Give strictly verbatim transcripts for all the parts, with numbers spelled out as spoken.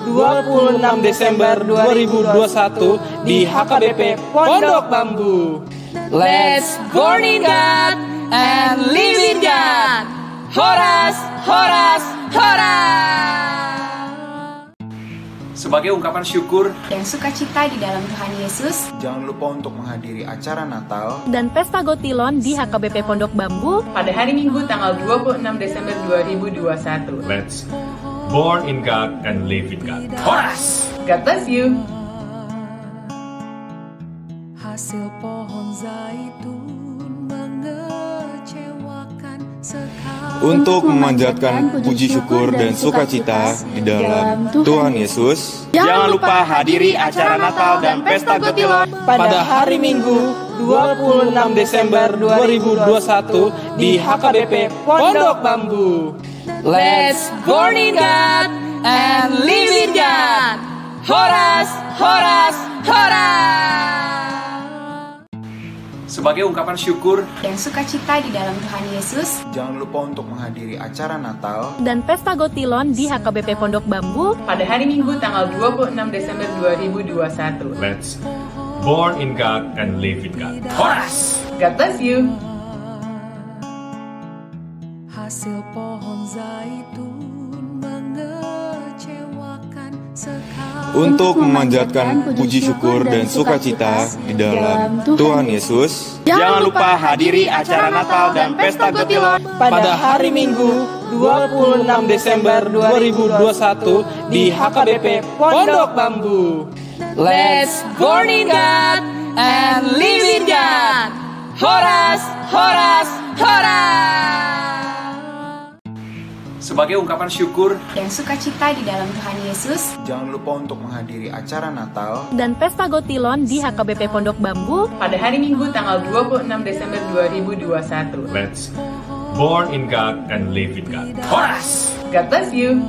dua puluh enam Desember dua ribu dua puluh satu di H K B P Pondok Bambu. Let's born in God and live in God. Horas, horas, horas. Sebagai ungkapan syukur dan sukacita di dalam Tuhan Yesus, jangan lupa untuk menghadiri acara Natal dan Pesta Gotilon di H K B P Pondok Bambu pada hari Minggu tanggal dua puluh enam Desember dua ribu dua puluh satu. Let's born in God and live in God. Horas. God bless you. Hasil pohon zaitun mengecewakan sekali. Untuk memanjatkan puji syukur dan sukacita di dalam Tuhan Yesus, jangan lupa hadiri acara Natal dan Pesta Gotilon pada hari Minggu dua puluh enam Desember dua ribu dua puluh satu di H K B P Pondok Bambu. Let's born in God and live in God. Horas, horas, horas. Sebagai ungkapan syukur dan sukacita di dalam Tuhan Yesus, jangan lupa untuk menghadiri acara Natal dan Pesta Gotilon di H K B P Pondok Bambu pada hari Minggu tanggal dua puluh enam Desember dua ribu dua puluh satu. Let's born in God and live in God. Horas. God bless you. Hasil pohon zaitun mengecewakan sekali. Untuk memanjatkan puji syukur dan sukacita di dalam Tuhan Yesus, jangan lupa hadiri acara Natal dan Pesta Gotilon pada hari Minggu dua puluh enam Desember dua ribu dua puluh satu di H K B P Pondok Bambu. Let's born in God and live in God. Horas, horas, horas. Sebagai ungkapan syukur dan sukacita di dalam Tuhan Yesus, jangan lupa untuk menghadiri acara Natal dan Pesta Gotilon di H K B P Pondok Bambu pada hari Minggu tanggal dua puluh enam Desember dua ribu dua puluh satu. Let's born in God and live in God. Horas. God bless you.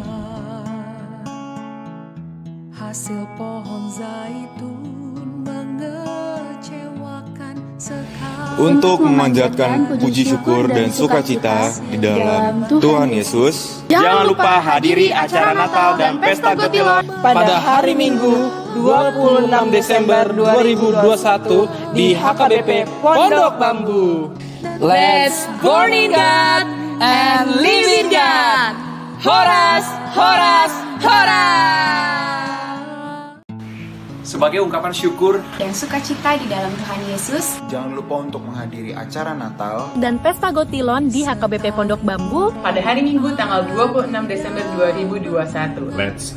Hasil pohon zaitun mengecewakan sekali. Untuk memanjatkan puji syukur dan sukacita di dalam Tuhan Yesus, jangan lupa hadiri acara Natal dan Pesta Gotilon pada hari Minggu dua puluh enam Desember dua ribu dua puluh satu di H K B P Pondok Bambu. Let's born in God and live in God. Horas, horas, horas. Sebagai ungkapan syukur dan sukacita di dalam Tuhan Yesus, jangan lupa untuk menghadiri acara Natal dan Pesta Gotilon di H K B P Pondok Bambu pada hari Minggu tanggal dua puluh enam Desember dua ribu dua puluh satu. Let's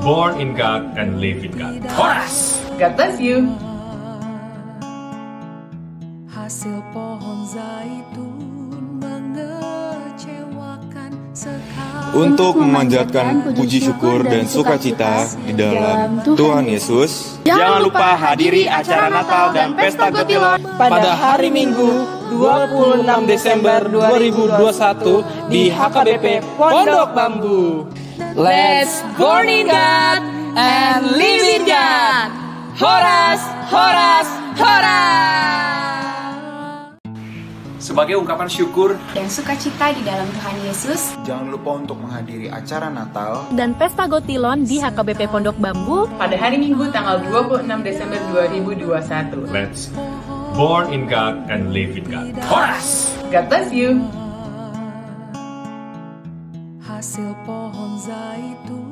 born in God and live in God. Horas. God bless you. Hasil pohon zaitun mengecewakan sekali. Untuk memanjatkan puji syukur dan sukacita di dalam Tuhan Yesus, jangan lupa hadiri acara Natal dan Pesta Gotilon pada hari Minggu dua puluh enam Desember dua ribu dua puluh satu di H K B P Pondok Bambu. Let's born in God and live in God. Horas, horas, horas. Sebagai ungkapan syukur dan sukacita di dalam Tuhan Yesus, jangan lupa untuk menghadiri acara Natal dan Pesta Gotilon di H K B P Pondok Bambu pada hari Minggu tanggal dua puluh enam Desember dua ribu dua puluh satu. Let's born in God and live in God. Horas. God bless you. Hasil pohon zaitun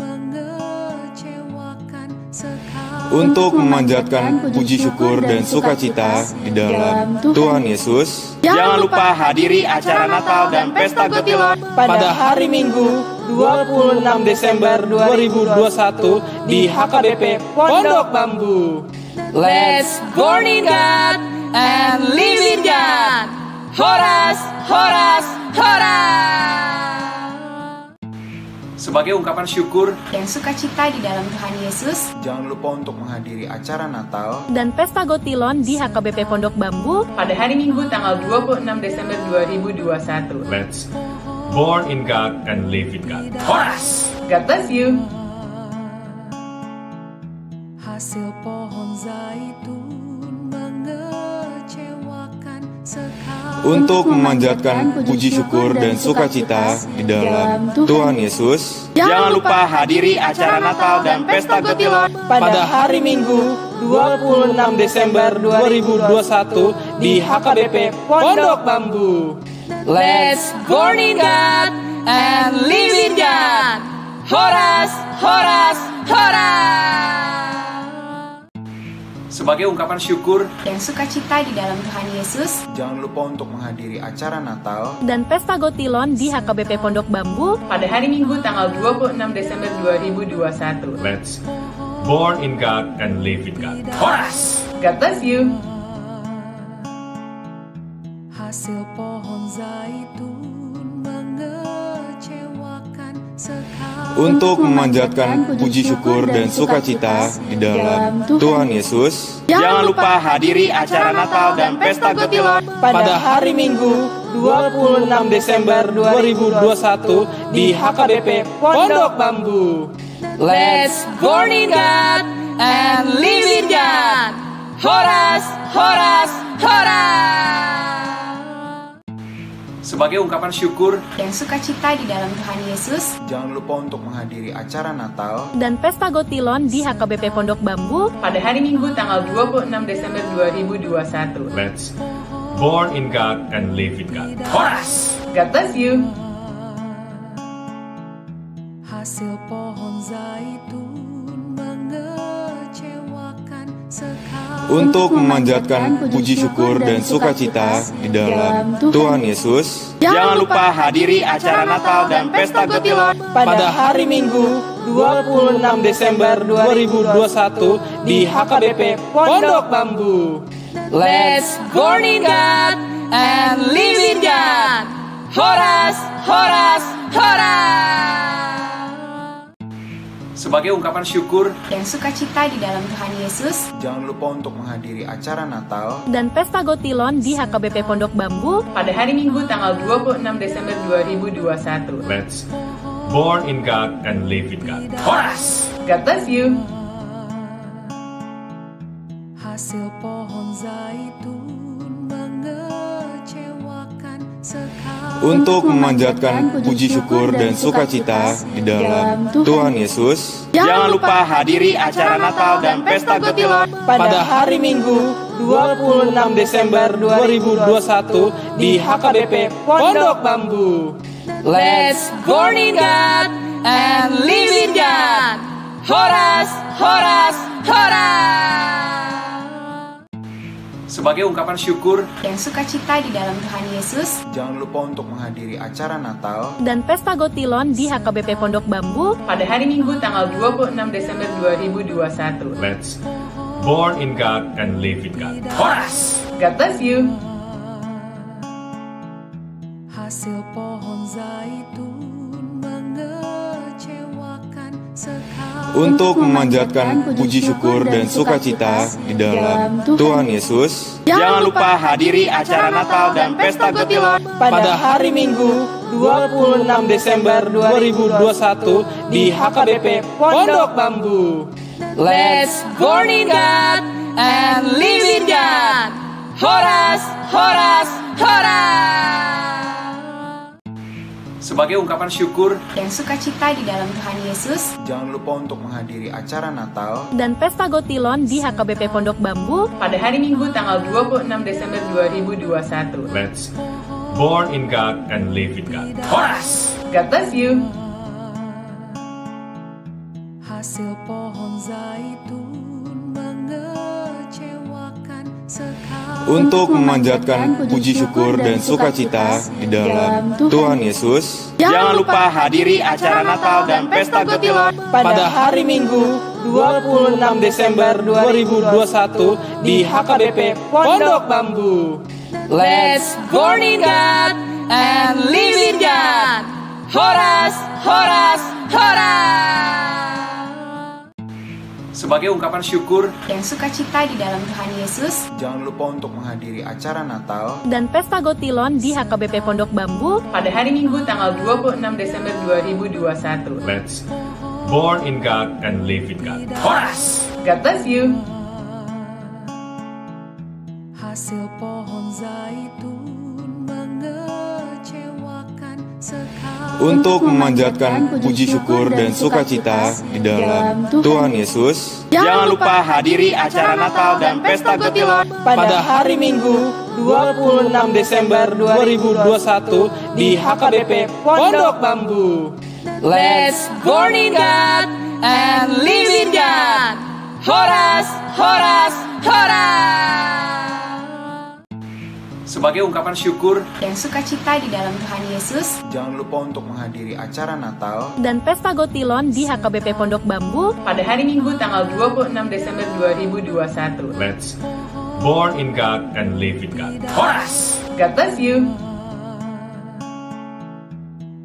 mengecewakan sekali. Untuk memanjatkan puji syukur dan sukacita di dalam Tuhan Yesus, jangan lupa hadiri acara Natal dan Pesta Gotilon pada hari Minggu dua puluh enam Desember dua ribu dua puluh satu di H K B P Pondok Bambu. Let's born in God and live in God. Horas, horas, horas. Sebagai ungkapan syukur dan sukacita di dalam Tuhan Yesus, jangan lupa untuk menghadiri acara Natal dan Pesta Gotilon di H K B P Pondok Bambu pada hari Minggu tanggal dua puluh enam Desember dua ribu dua puluh satu. Let's born in God and live in God. Horas. God bless you. Hasil pohon zaitun mengecewakan sekali. Untuk memanjatkan puji syukur dan sukacita di dalam Tuhan Yesus, Jangan lupa hadiri acara Natal dan Pesta Gotilon pada hari Minggu, dua puluh enam Desember dua ribu dua puluh satu, di H K B P Pondok Bambu. Let's born in God and live in God. Horas, horas, horas. Sebagai ungkapan syukur dan sukacita di dalam Tuhan Yesus, jangan lupa untuk menghadiri acara Natal dan Pesta Gotilon di H K B P Pondok Bambu pada hari Minggu tanggal dua puluh enam Desember dua ribu dua puluh satu. Let's born in God and live in God. Horas. God bless you. Hasil pohon zaitun mengecewakan sekali. Untuk memanjatkan puji syukur dan sukacita di dalam Tuhan Yesus, jangan lupa hadiri acara Natal dan Pesta Gotilon pada hari Minggu, dua puluh enam Desember dua ribu dua puluh satu, di H K B P Pondok Bambu. Let's born in God and live in God. Horas, horas, horas. Sebagai ungkapan syukur dan sukacita di dalam Tuhan Yesus, jangan lupa untuk menghadiri acara Natal dan Pesta Gotilon di H K B P Pondok Bambu pada hari Minggu tanggal dua puluh enam Desember dua ribu dua puluh satu. Let's born in God and live in God. Horas. God bless you. Hasil pohon zaitun mengecewakan sekali. Untuk memanjatkan puji syukur dan sukacita di dalam Tuhan Yesus, jangan lupa hadiri acara Natal dan Pesta Gotilon pada hari Minggu, dua puluh enam Desember dua ribu dua puluh satu, di H K B P Pondok Bambu. Let's born in God and live in God. Horas, horas, horas. Sebagai ungkapan syukur dan sukacita di dalam Tuhan Yesus, jangan lupa untuk menghadiri acara Natal dan Pesta Gotilon di H K B P Pondok Bambu pada hari Minggu tanggal dua puluh enam Desember dua ribu dua puluh satu. Let's born in God and live in God. Horas. God bless you. Hasil pohon zaitun mengecewakan sekali. Untuk memanjatkan puji syukur dan sukacita di dalam Tuhan Yesus, jangan lupa hadiri acara Natal dan Pesta Gotilon pada hari Minggu, dua puluh enam Desember dua ribu dua puluh satu, di H K B P Pondok Bambu. Let's born in God and live in God. Horas, horas, horas. Sebagai ungkapan syukur dan sukacita di dalam Tuhan Yesus, jangan lupa untuk menghadiri acara Natal dan Pesta Gotilon di H K B P Pondok Bambu pada hari Minggu tanggal dua puluh enam Desember dua ribu dua puluh satu. Let's born in God and live in God. Horas. God bless you. Hasil pohon zaitun mengecewakan sekali. Untuk memanjatkan puji syukur dan sukacita di dalam Tuhan Yesus, jangan lupa hadiri acara Natal dan Pesta Gotilon pada hari Minggu, dua puluh enam Desember dua ribu dua puluh satu, di H K B P Pondok Bambu. Let's born in God and live in God. Horas, horas, horas. Sebagai ungkapan syukur dan sukacita di dalam Tuhan Yesus, jangan lupa untuk menghadiri acara Natal dan Pesta Gotilon di H K B P Pondok Bambu pada hari Minggu tanggal dua puluh enam Desember dua ribu dua puluh satu. Let's born in God and live in God. Horas. God bless you. Hasil pohon zaitun mengecewakan sekali. Untuk memanjatkan puji syukur dan sukacita di dalam Tuhan Yesus, jangan lupa hadiri acara Natal dan Pesta Gotilon pada hari Minggu, dua puluh enam Desember dua ribu dua puluh satu, di H K B P Pondok Bambu. Let's born in God and live in God. Horas, horas, horas. Sebagai ungkapan syukur dan sukacita di dalam Tuhan Yesus, jangan lupa untuk menghadiri acara Natal dan Pesta Gotilon di H K B P Pondok Bambu pada hari Minggu tanggal dua puluh enam Desember dua ribu dua puluh satu. Let's born in God and live in God. Horas. God bless you. Hasil pohon zaitun mengecewakan sekali. Untuk memanjatkan puji syukur dan sukacita di dalam Tuhan Yesus, jangan lupa hadiri acara Natal dan Pesta Gotilon pada hari Minggu, dua puluh enam Desember dua ribu dua puluh satu, di H K B P Pondok Bambu. Let's born in God and live in God. Horas, horas, horas. Sebagai ungkapan syukur dan sukacita di dalam Tuhan Yesus, jangan lupa untuk menghadiri acara Natal dan Pesta Gotilon di H K B P Pondok Bambu pada hari Minggu, tanggal dua puluh enam Desember dua ribu dua puluh satu. Let's born in God and live in God. Horas. God bless you.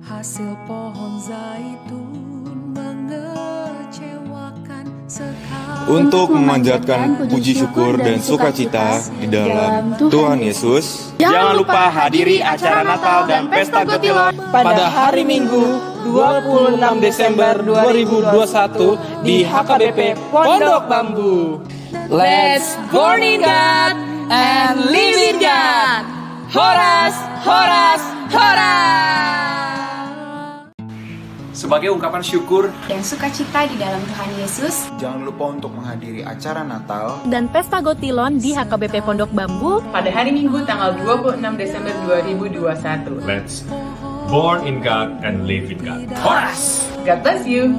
Hasil pohon zaitun mengecewakan sekali. Untuk memanjatkan puji syukur dan sukacita di dalam Tuhan Yesus, jangan lupa hadiri acara Natal dan Pesta Gotilon pada hari Minggu, dua puluh enam Desember dua ribu dua puluh satu, di H K B P Pondok Bambu. Let's born in God and live in God. Horas, horas, horas. Sebagai ungkapan syukur dan sukacita di dalam Tuhan Yesus, jangan lupa untuk menghadiri acara Natal dan Pesta Gotilon di H K B P Pondok Bambu pada hari Minggu, tanggal dua puluh enam Desember dua ribu dua puluh satu. Let's born in God and live in God. Horas. God bless you.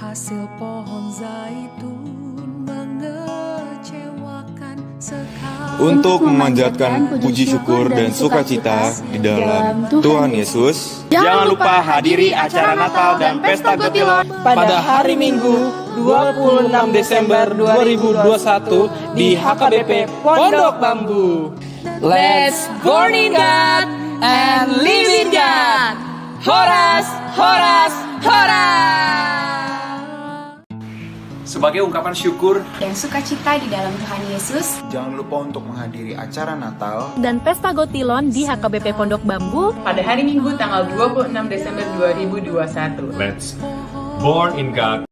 Hasil pohon zaitun mengecewakan sekali. Untuk memanjatkan puji syukur dan sukacita di dalam Tuhan Yesus, jangan lupa hadiri acara Natal dan Pesta Gotilon pada hari Minggu, dua puluh enam Desember dua ribu dua puluh satu, di H K B P Pondok Bambu. Let's born in God and live in God. Horas, horas, horas. Sebagai ungkapan syukur dan sukacita di dalam Tuhan Yesus, jangan lupa untuk menghadiri acara Natal dan Pesta Gotilon di H K B P Pondok Bambu pada hari Minggu, tanggal dua puluh enam Desember dua ribu dua puluh satu. Let's born in God.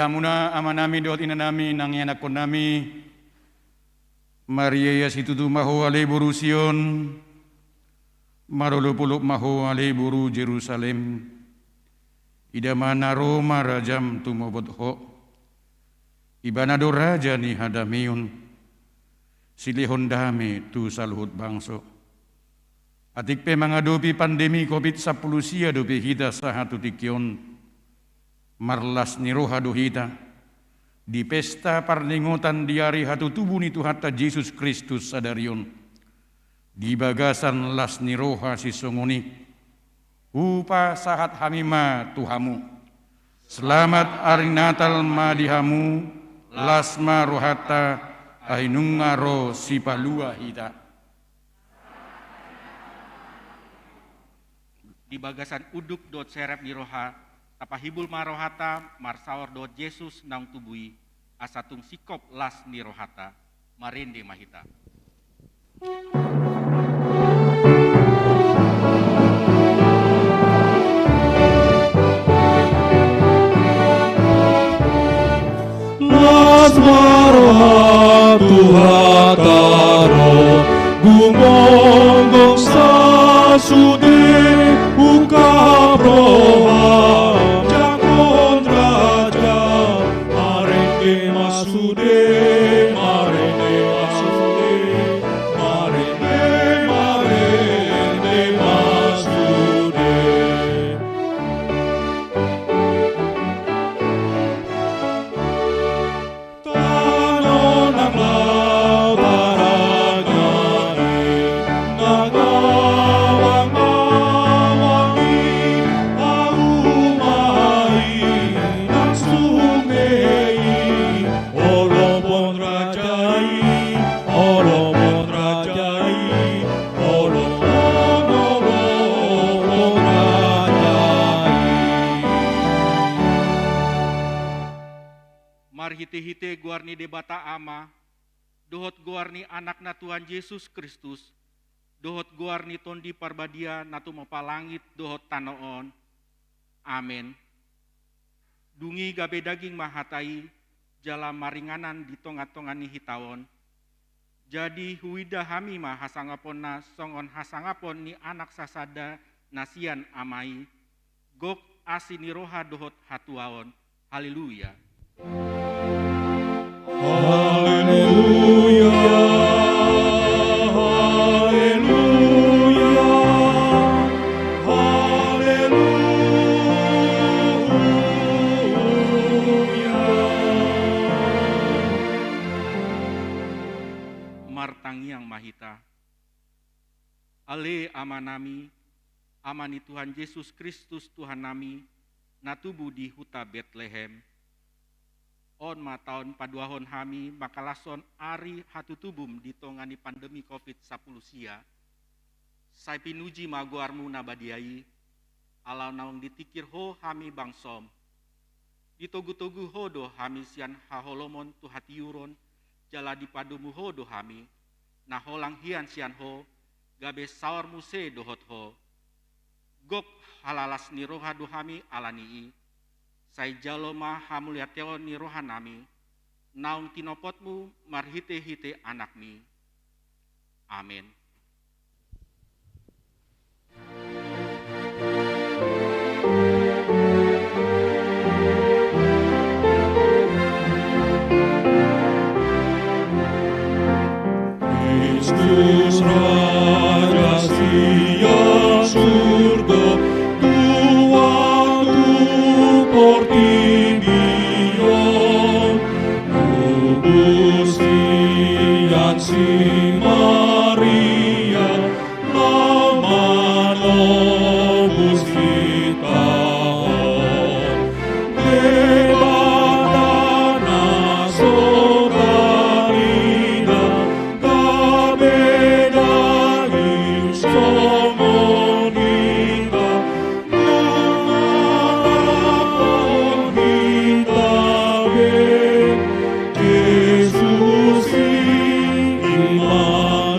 Muna amanami dohot inanami nang ianakkonnami, mariaia situtu ma ho ale boru Sion, marolopolop ma ho ale boru Jerusalem. Ida ma na ro ma rajam tumobot ho. Ibana do raja ni hadameon. Silehon dame tu saluhut bangso. Atik pe mangadopi pandemi covid sampulu sia dope hita sahat tu tingki on. Marlas ni roha do hita di pesta parningotan di ari hatutubu ni Tuhanta Jesus Kristus sadari on. Di bagasan las ni roha sisongon i, hupasahat hami ma tu hamu. Selamat ari Natal ma di hamu, las ma rohanta, ai nunga ro Sipalua hita. Di bagasan unduk dohot serep ni roha, tapahibul ma rohanta marsaor dohot Jesus naung tubu i, asa tung singkop las ni rohanta. Marende ma hita. Las ma roha tu hata ro, gumonggong sasude, ungkap roha jangkon raja, marende ma sude, marende ma sude, marende, marende ma sude. Tano nang laparangan i, nang awang-awang i, hauma i nang sunge i, holom on raja i, holom on raja i, holom on, holom on raja i. Marhitehite goar ni Debata Ama, dohot goar ni Anakna Tuhan Jesus Kristus, dohot goar ni Tondi Parbadia na tumompa langit dohot tano on. Amen. Dung i gabe daging ma hata i, jala maringanan di tonga-tonga ni hita on. Jadi huida hami ma hasangaponna songon hasangapon ni anak sasada na sian Ama i, gok asi ni roha dohot hatuaon. Haleluya. Haleluya. Haleluya. Haleluya. Martangiang ma hita. Ale Amanami, Ama ni Tuhan Jesus Kristus Tuhannami, na tubu di huta Betlehem. On ma taon paduahon hami mangkalashon ari hatutubum di tonga ni pandemi covid sampulu sia. Sai pinuji ma goarmu na badia i, ala naung ditingkir Ho hami bangsom. Ditogu-togu Ho do hami sian haholomon tu hatiuron, jala dipadomu Ho do hami, na holang hian sian Ho, gabe saor muse dohot Ho. Gok halalas ni roha do hami ala ni i, sai jalo ma hamuliateon ni rohanami, naung tinopotmu marhite-hite Anakmi. Amen. Kristus Raja sian surgo, tua tu portibi on, tubu sian si Maria, laho manobus hita on. Debata na so tarida, gabe daging songon hita, mangalahon hita be. Jesus i ma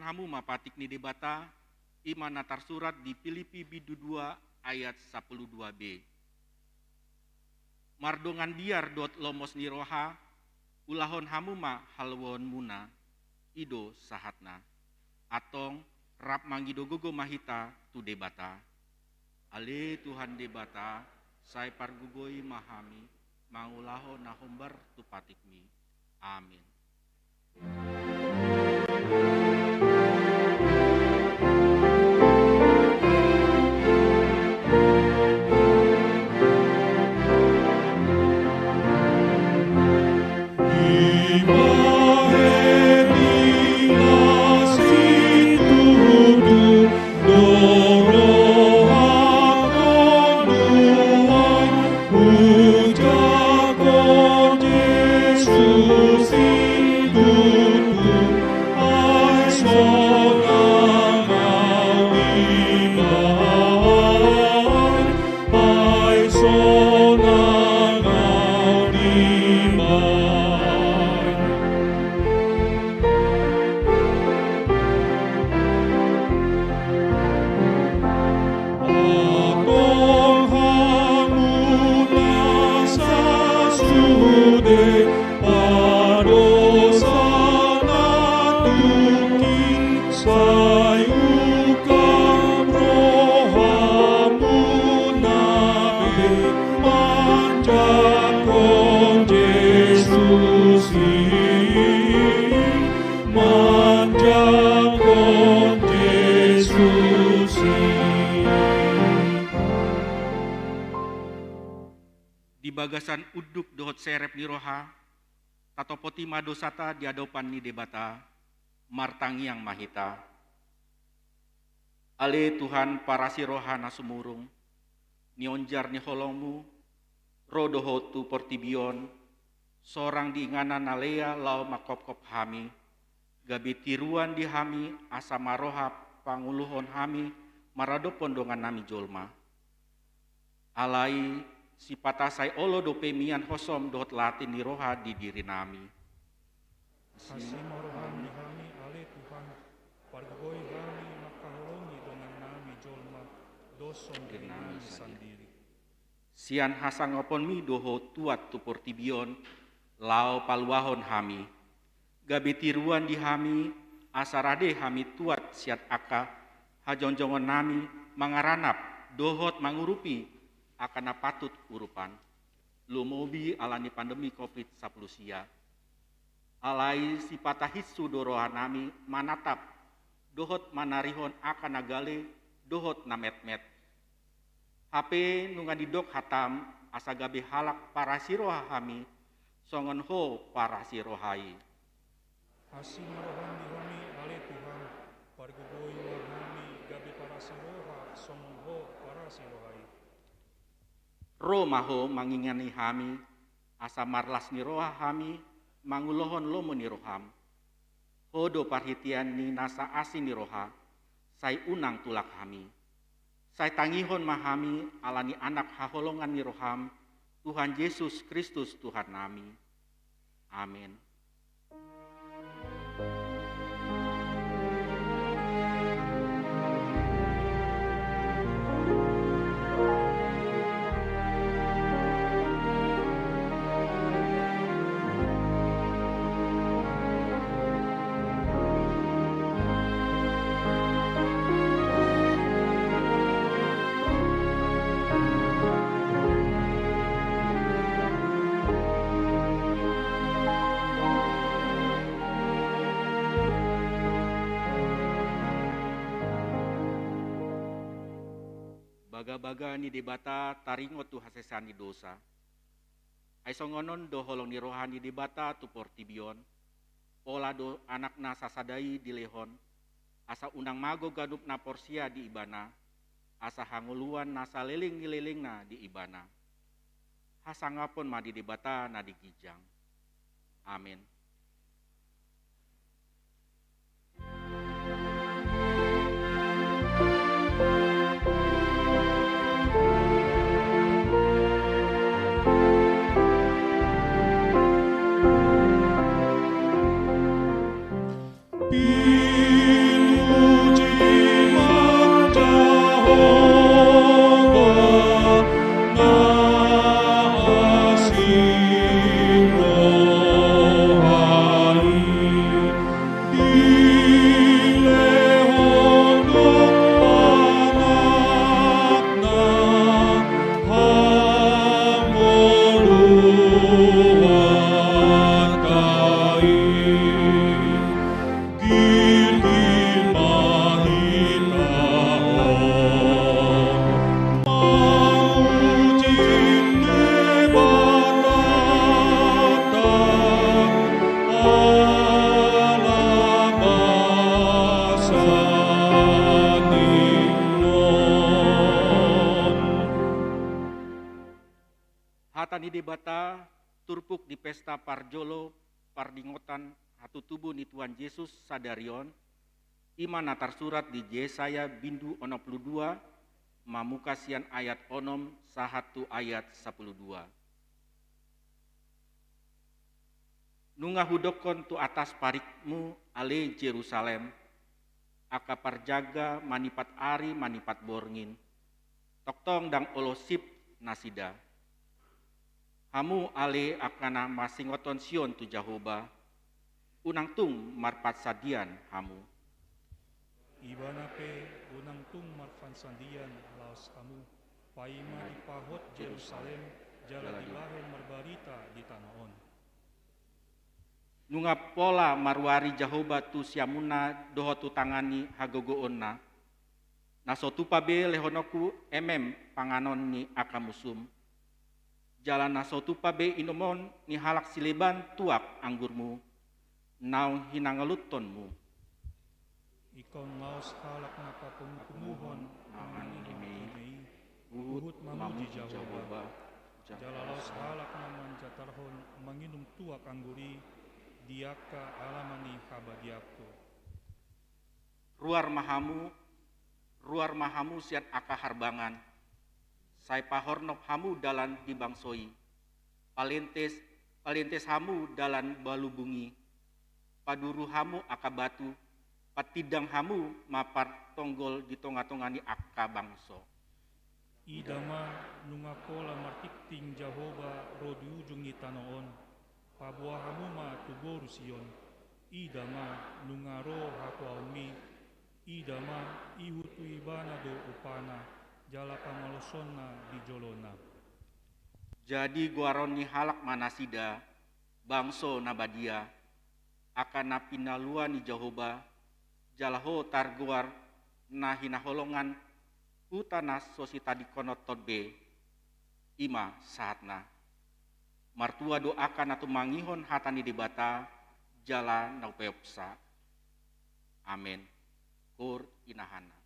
hamu ma patik ni Debata, i ma na tarsurat di Pilipi bindu dua ayat sampulu dua b. Mardongan biar dohot lomos ni roha, ulahon hamu ma haluaonmuna, i do sahatna. Antong, rap mangido gogo ma hita tu Debata. Ale Tuhan Debata, sai pargogoi ma hami, mangulahon na hombar tu patikmi. Amin. Sai ungkap rohamuna be manjangkon Jesus i, manjangkon Jesus i. Di bagasan unduk dohot serep ni roha, tatopoti ma dosata di adopan ni Debata, martangiang ma hita. Ale Tuhan parasi roha na sumurung, nionjar ni holongmu, ro do Ho tu portibi on, sorang di inganan na lea laho manghophop hami, gabe tiruan di hami asa marroha panguluhon hami maradophon dongannami jolma. Alai sipata sai olo dope mian hosom dohot latih ni roha di dirinami. Asi ma roham di hami, ale Tuhan, pargogoi hami mangkaholongi dongannami jolma, dos songon dirinami sandiri. Sian hasangaponmi do Ho tuat tu portibi on, laho paluahon hami. Gabe tiruan di hami, asa rade hami tuat sian angka hajongjongonnami mangaranap dohot mangurupi angka na patut urupan, lumobi ala ni pandemi covid sampulu sia. Alai sipata hinsu do rohanami manatap dohot manarihon angka na gale dohot na metmet. Hape nunga didok hatam, asa gabe halak parasi roha hami, songon Ho parasi roha i. Asi ma roham di hami, ale Tuhan, pargogoi ma hami gabe parasi roha songon Ho parasi roha i. Ro ma Ho mangingani hami, asa marlas ni roha hami mangulohon lomo ni roham. Ho do parhitean ni nasa asi ni roha, sai unang tulak hami. Sai tangihon ma hami ala ni Anak haholongan ni roham, Tuhan Jesus Kristus Tuhannami. Amen. Bagabaga ni Debata taringot tu hasesaan ni dosa. Ai songon on do holong ni roha ni Debata tu portibi on, pola do Anakna sasada i dilehon, asa unang mago ganup na porsea di Ibana, asa hangoluan na saleleng ni lelengna di Ibana. Hasangapon ma di Debata na di ginjang. Amen. Debata, turpuk di pesta parjolo pardingotan hatutubu ni Tuhan Jesus sadari on, i ma na tarsurat di Jesaya bindu onom pulu dua, mamungka sian ayat onom sahat tu ayat sampulu dua. Nunga hudokkon tu atas parikmu, ale Jerusalem, angka parjaga manipat ari manipat borngin, tongtong ndang olo sip nasida. Hamu ale angka na mansingothon Sion tu Jahowa, unang tung marpansandian hamu. Ibana pe unang tung marpansandian laos hamu, paima dipahot Jerusalem jala dibahen marbarita di tano on. Nunga pola maruari Jahowa tu siamunna dohot tu tangan ni hagogoonna. Na so tupa be lehononku emem panganon ni angka musum. Jala na so tupa be inumon ni halak sileban tuak anggurmu, naung hinangaluthonmu. Ingkon laos halak na papungkumuhon mangan ime i, huhut mamuji Jahowa. Jala laos halak na manjatarhon manginum tuak anggur i di angka alaman ni habadiaonku. Ruar ma hamu, ruar ma hamu sian angka harbangan, sai pahornop hamu dalan di bangso i. Palentes, palentes hamu dalan balubung i. Paduru hamu angka batu, patindang hamu ma partonggol di tongatonga ni angka bangso. Ida ma, nunga pola martingting Jahowa ro di ujung ni tano on. Paboa hamu ma tu boru Sion. Ida ma, nunga ro hakuaonmi. Ida ma, ihut tu Ibana do upana jala pamaloshonna di jolona. Jadi goaron ni halak ma nasida, bangso na badia, angka na pinalua ni Jahowa, jala ho targoar na hinaholongan, huta na so sitadingkononhon be. I ma sahatna. Martua do angka na tumangihon hata ni Debata jala na upeopsa. Amen. Koor inahana.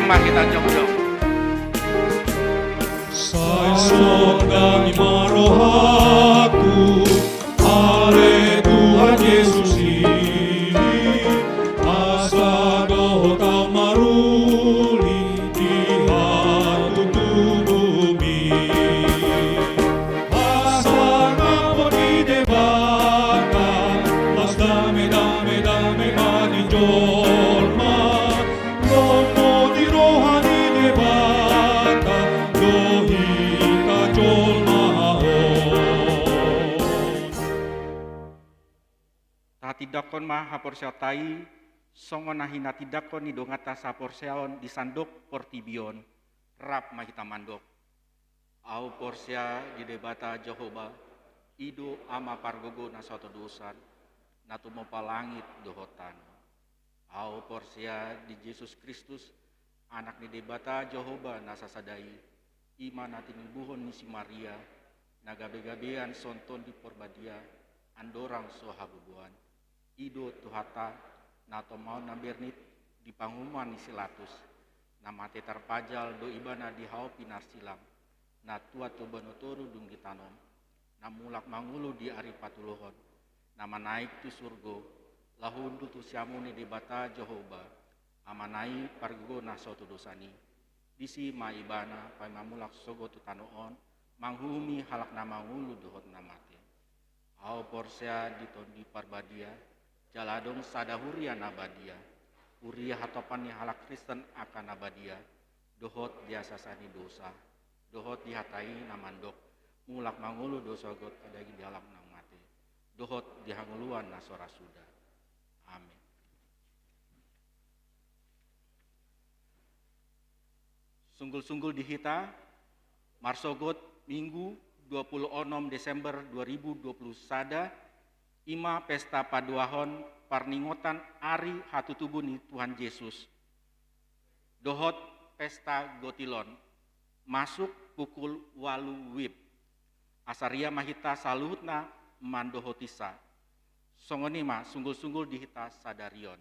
Ma hita jongjong. Sai sondangi ma rohangku, ale Tuhan Jesus i, asa dohot au maruli di hatutubuMi. Hasangapon ni Debata, las dame, dame, dame ma di jolma, lomo di roha ni Debata, do hita jolma on. Tahatindangkon ma haporseaonta i, songon na hinatindangkon ni donganta saporseaon di sandok portibi on, rap ma hita mandok. Au porsea di Debata Jahowa, i do Ama pargogo na so todosan, na tumompa langit dohot tano. Au porsea di Jesus Kristus, Anak ni Debata Jahowa na sasada i, i ma na tinubuhon ni si Maria, na gabegabean songon Tondi Porbadia, andorang so hagogoan. I do Tuhanta, na tomaon na bernit di panguhuman ni si Latus, na mate tarpajal do Ibana di hau pinarsilang, na tuat tu banua toru dung ditanom, na mulak mangolu di ari patoluhon, na manaek tu surgo, laho hundul tu siamun ni Debata Jahowa, Amana i pargogo na so todosan i. Disi ma Ibana paima mulak sogot tu tano on, manguhumi halak na mangolu dohot na mate. Au porsea di Tondi Parbadia, jala adong sada huria na badia, huria hatopan ni halak Kristen angka na badia, dohot di hasesaan ni dosa, dohot di hata i na mandok, mulak mangolu do sogot padaging di halak na mate, dohot di hangoluan na so ra suda. Amin. Sunggul-sunggul di hita, marsogot Minggu dua puluh onom Desember dua ribu dua puluh sada, i ma pesta paduahon parningotan ari hatutubu ni Tuhan Jesus. Dohot pesta gotilon, masuk pukul ualu wib. Asa ria ma hita saluhutna mandohotisa. Songon i ma sunggul-sunggul di hita sadari on.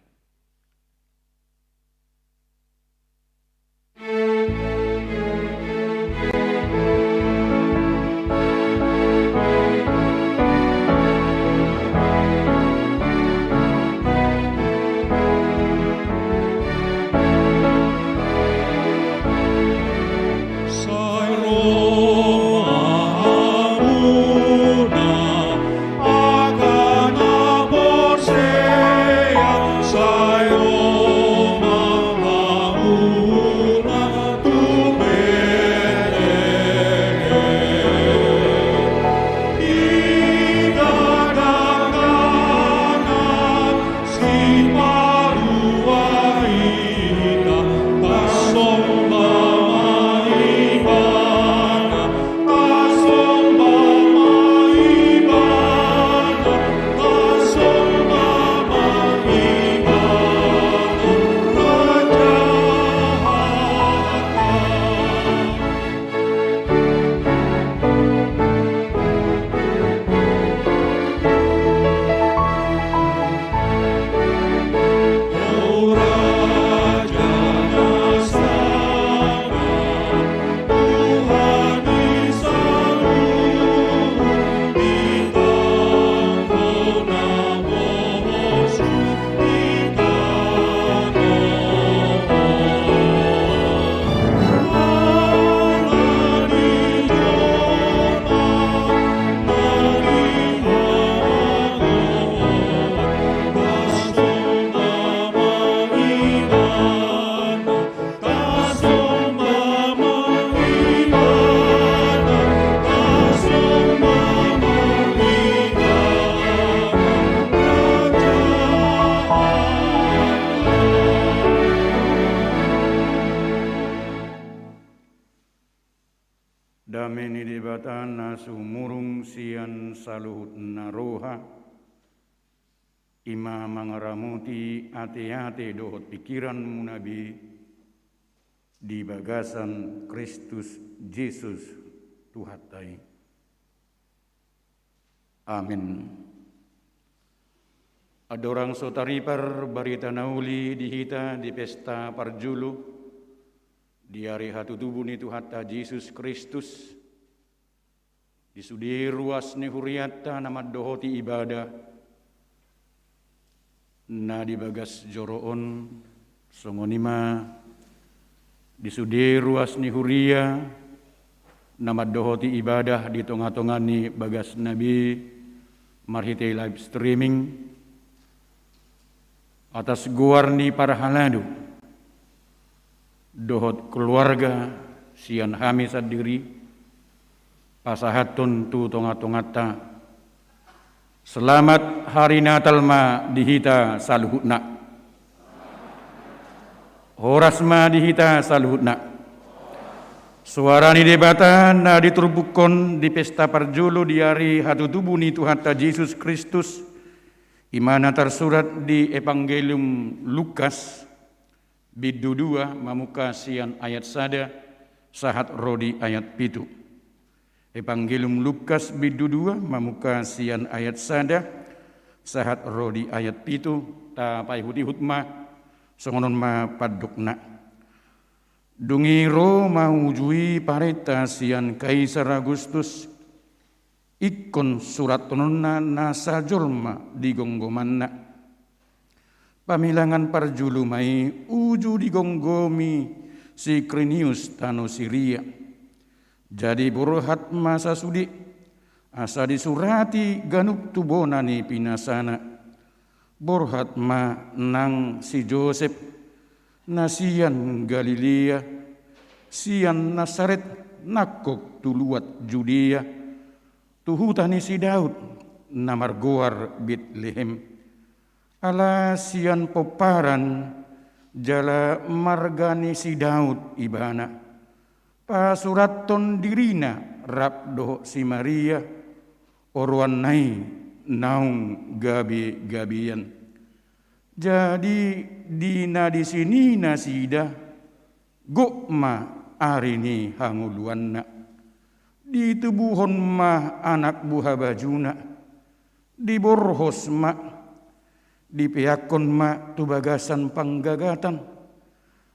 Dame ni Debata na sumurung sian saluhut na roha, i ma mangaramoti ateate dohot pingkiranmuna be di bagasan Kristus Jesus Tuhanta i. Amin. Andorang so taripar barita na uli di hita di pesta parjolo, Di ari hatutubu ni Tuhanta Jesus Kristus, di sude ruas ni hurianta na mandohoti ibadah, na di bagas joro on, songon i ma di sude ruas ni huria na mandohoti ibadah di tonga-tonga ni bagasna be marhite live streaming, atas goar ni parhalado dohot keluarga sian hami sandiri, pasahathon tu tonga-tonganta. Selamat Hari Natal ma di hita saluhutna. Horas ma di hita saluhutna. Soara ni Debata na diturpukhon di pesta parjolo di ari hatutubu ni Tuhanta Jesus Kristus, i ma na tarsurat di Evangelium Lukas, bindu dua, mamungka sian ayat sada sahat ro di ayat pitu. Evangelium Lukas bindu dua, mamungka sian ayat sada sahat ro di ayat pitu. Tapaihut-ihut ma, songon on ma pandokna. Dung i ro ma uju i parenta sian Kaisar Agustus, ingkon surathononna nasa jolma di gomgomanna. Pamilangan parjolo ma i uju digomgomi si Kirinius tano Siria. Jadi borhat ma sasude, asa disurati ganup tu bona ni pinasana. Borhat ma nang si Josep, na sian Galilea, sian Nasaret, nangkok tu luat Judea, tu huta ni si Daud, na margoar Betlehem. Ala sian pomparan jala marga ni si Daud ibana, pasurathon dirina rap dohot si Maria, oroanna i naung gabe-gabean. Jadi di na disi ni nasida, gok ma ari ni hangoluanna. Ditubuhon ma anak buha bajuna. Diborhos ma, dipeakhon ma tu bagasan panggagatan,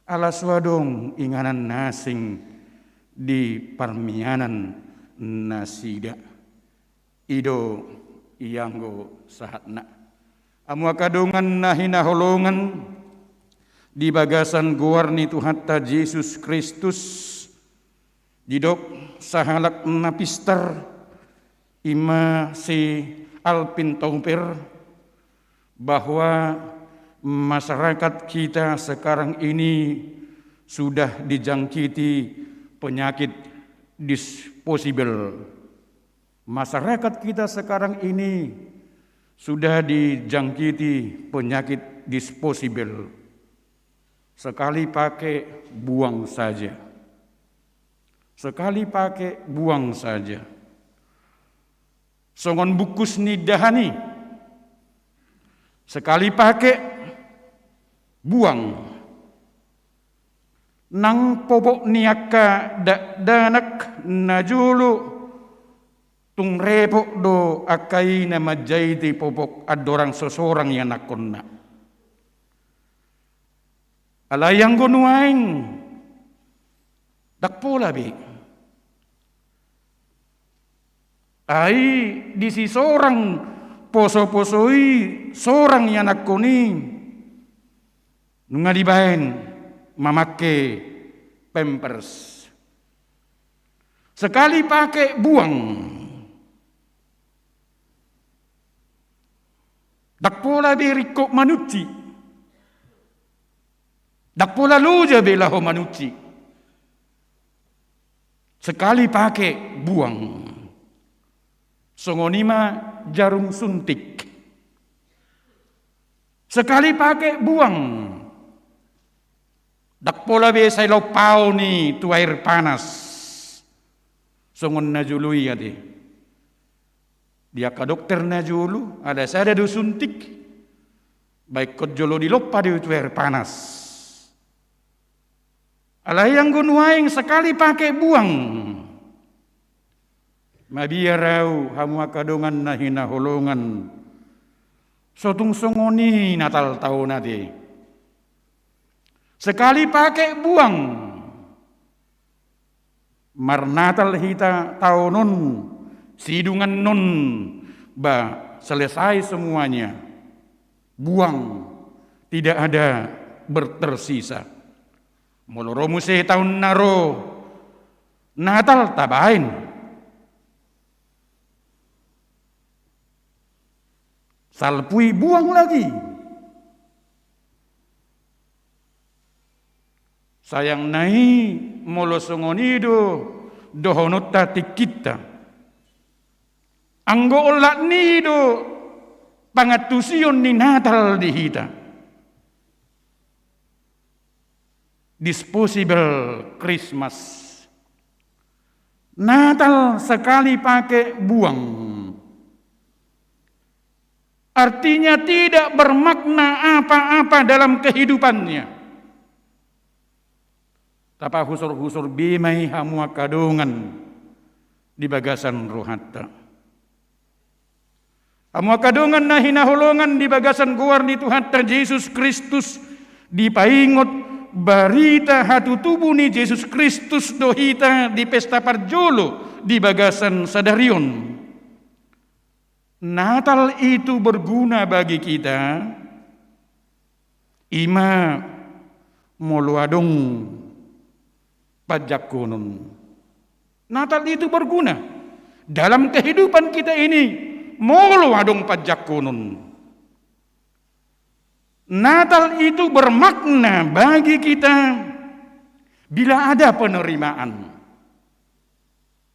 ala so adong inganan na asing di parmianan nasida. I do ianggo sahatna. Hamu angka dongan na hinaholongan, di bagasan goar ni Tuhanta Jesus Kristus, didok sahalak na pistar, i ma si Alvin Toffler, bahwa masyarakat kita sekarang ini sudah dijangkiti penyakit disposable. Masyarakat kita sekarang ini sudah dijangkiti penyakit disposable. Sekali pakai, buang saja. Sekali pakai, buang saja. Songon bungkus ni indahan i. Sekali pakai, buang. Nang popok ni angka dakdanak na jolo, tung repot do angka i na manjaiti popok andorang so sorang ianakhonna. Alai anggo nuaeng, ndang pola be. Ai disi sorang poso-poso i, sorang ianakhon i, nunga dibaen mamangke pampers. Sekali pakai, buang. Ndang pola be ringkot manunsi. Ndang pola loja be laho manunsi. Sekali pakai, buang. Songon i ma jarum suntik. Sekali pakai, buang. Ndang pola be sai laho paon i tu air panas. Songon na jolo i ate. Di angka dokter na jolo, ala sada do suntik, baen ingkon jolo dilompa do i tu air panas. Alai anggo nuaeng, sekali pakai, buang. Mabiar ahu, hamu angka dongan na hinaholongan, so tung songon i Natal taon ate. Sekali pakai, buang. Marnatal hita taon on, sidungan on, ba selesai semuanya. Buang, tidak ada bertersisa. Molo ro muse taon na ro, Natal tabaen. Salpu i buang lagi. Sayangna i molo songon i do dohononta tingkinta. Anggo olat ni i do pangantusion ni Natal di hita. Disposable Christmas. Natal sekali pakai buang. Artinya tidak bermakna apa-apa dalam kehidupannya. Tapahusor-husor be ma i hamu angka dongan di bagasan rohanta. Hamu angka dongan na hinaholongan di bagasan goar ni Tuhanta Jesus Kristus, dipaingot barita hatutubu ni Jesus Kristus do hita di pesta parjolo di bagasan sadari on. Natal itu berguna bagi kita, ima molo adong panjangkonon. Natal itu berguna dalam kehidupan kita ini, molo adong panjangkonon. Natal itu bermakna bagi kita bila ada penerimaan.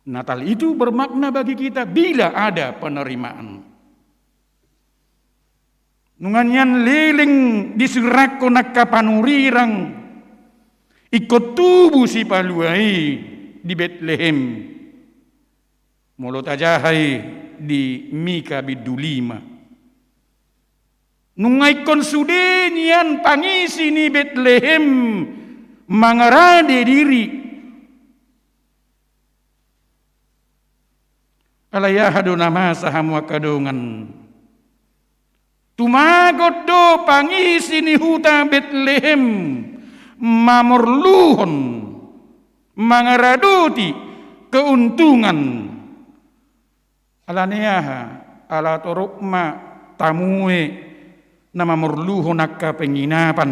Natal itu bermakna bagi kita bila ada penerimaan. Nunga nian leleng disirangkon angka panurirang, ingkon tubu sipalua i di Betlehem. Molo tajaha i di Mika bindu lima. Nunga ingkon sude nian pangisi ni Betlehem mangarade diri. Alai aha do na masa hamu angka dongan? Tumagon do pangisi ni huta Betlehem mamorluhon, mangaradoti keuntungan. Ala ni aha? Ala torop ma tamue na mamorluhon angka penginapan,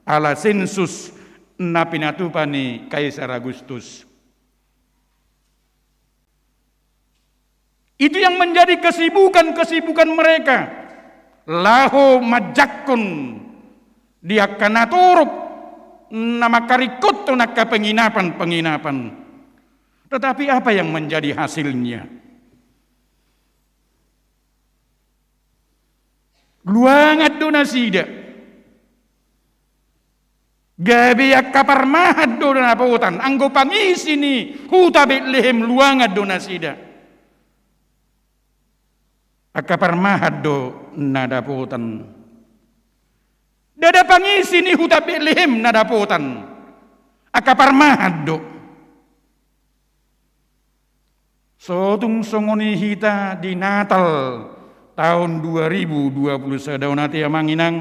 ala sensus na pinatupa ni Kaisar Agustus. Itu yang menjadi kesibukan-kesibukan mereka. Laho manjangkon di angka na torop na mangkaringkothon angka penginapan-penginapan. Tetapi apa yang menjadi hasilnya? Luangan do nasida. Gabe angka parmahan do na dapotan, anggo pangisi ni huta Betlehem luangan do nasida. Angka parmahan do na dapotan. Ndada pangisi ni huta Betlehem na dapotan. Angka parmahan do. So tung songon i hita di Natal taon dua ribu dua puluh sada on, ate amang inang.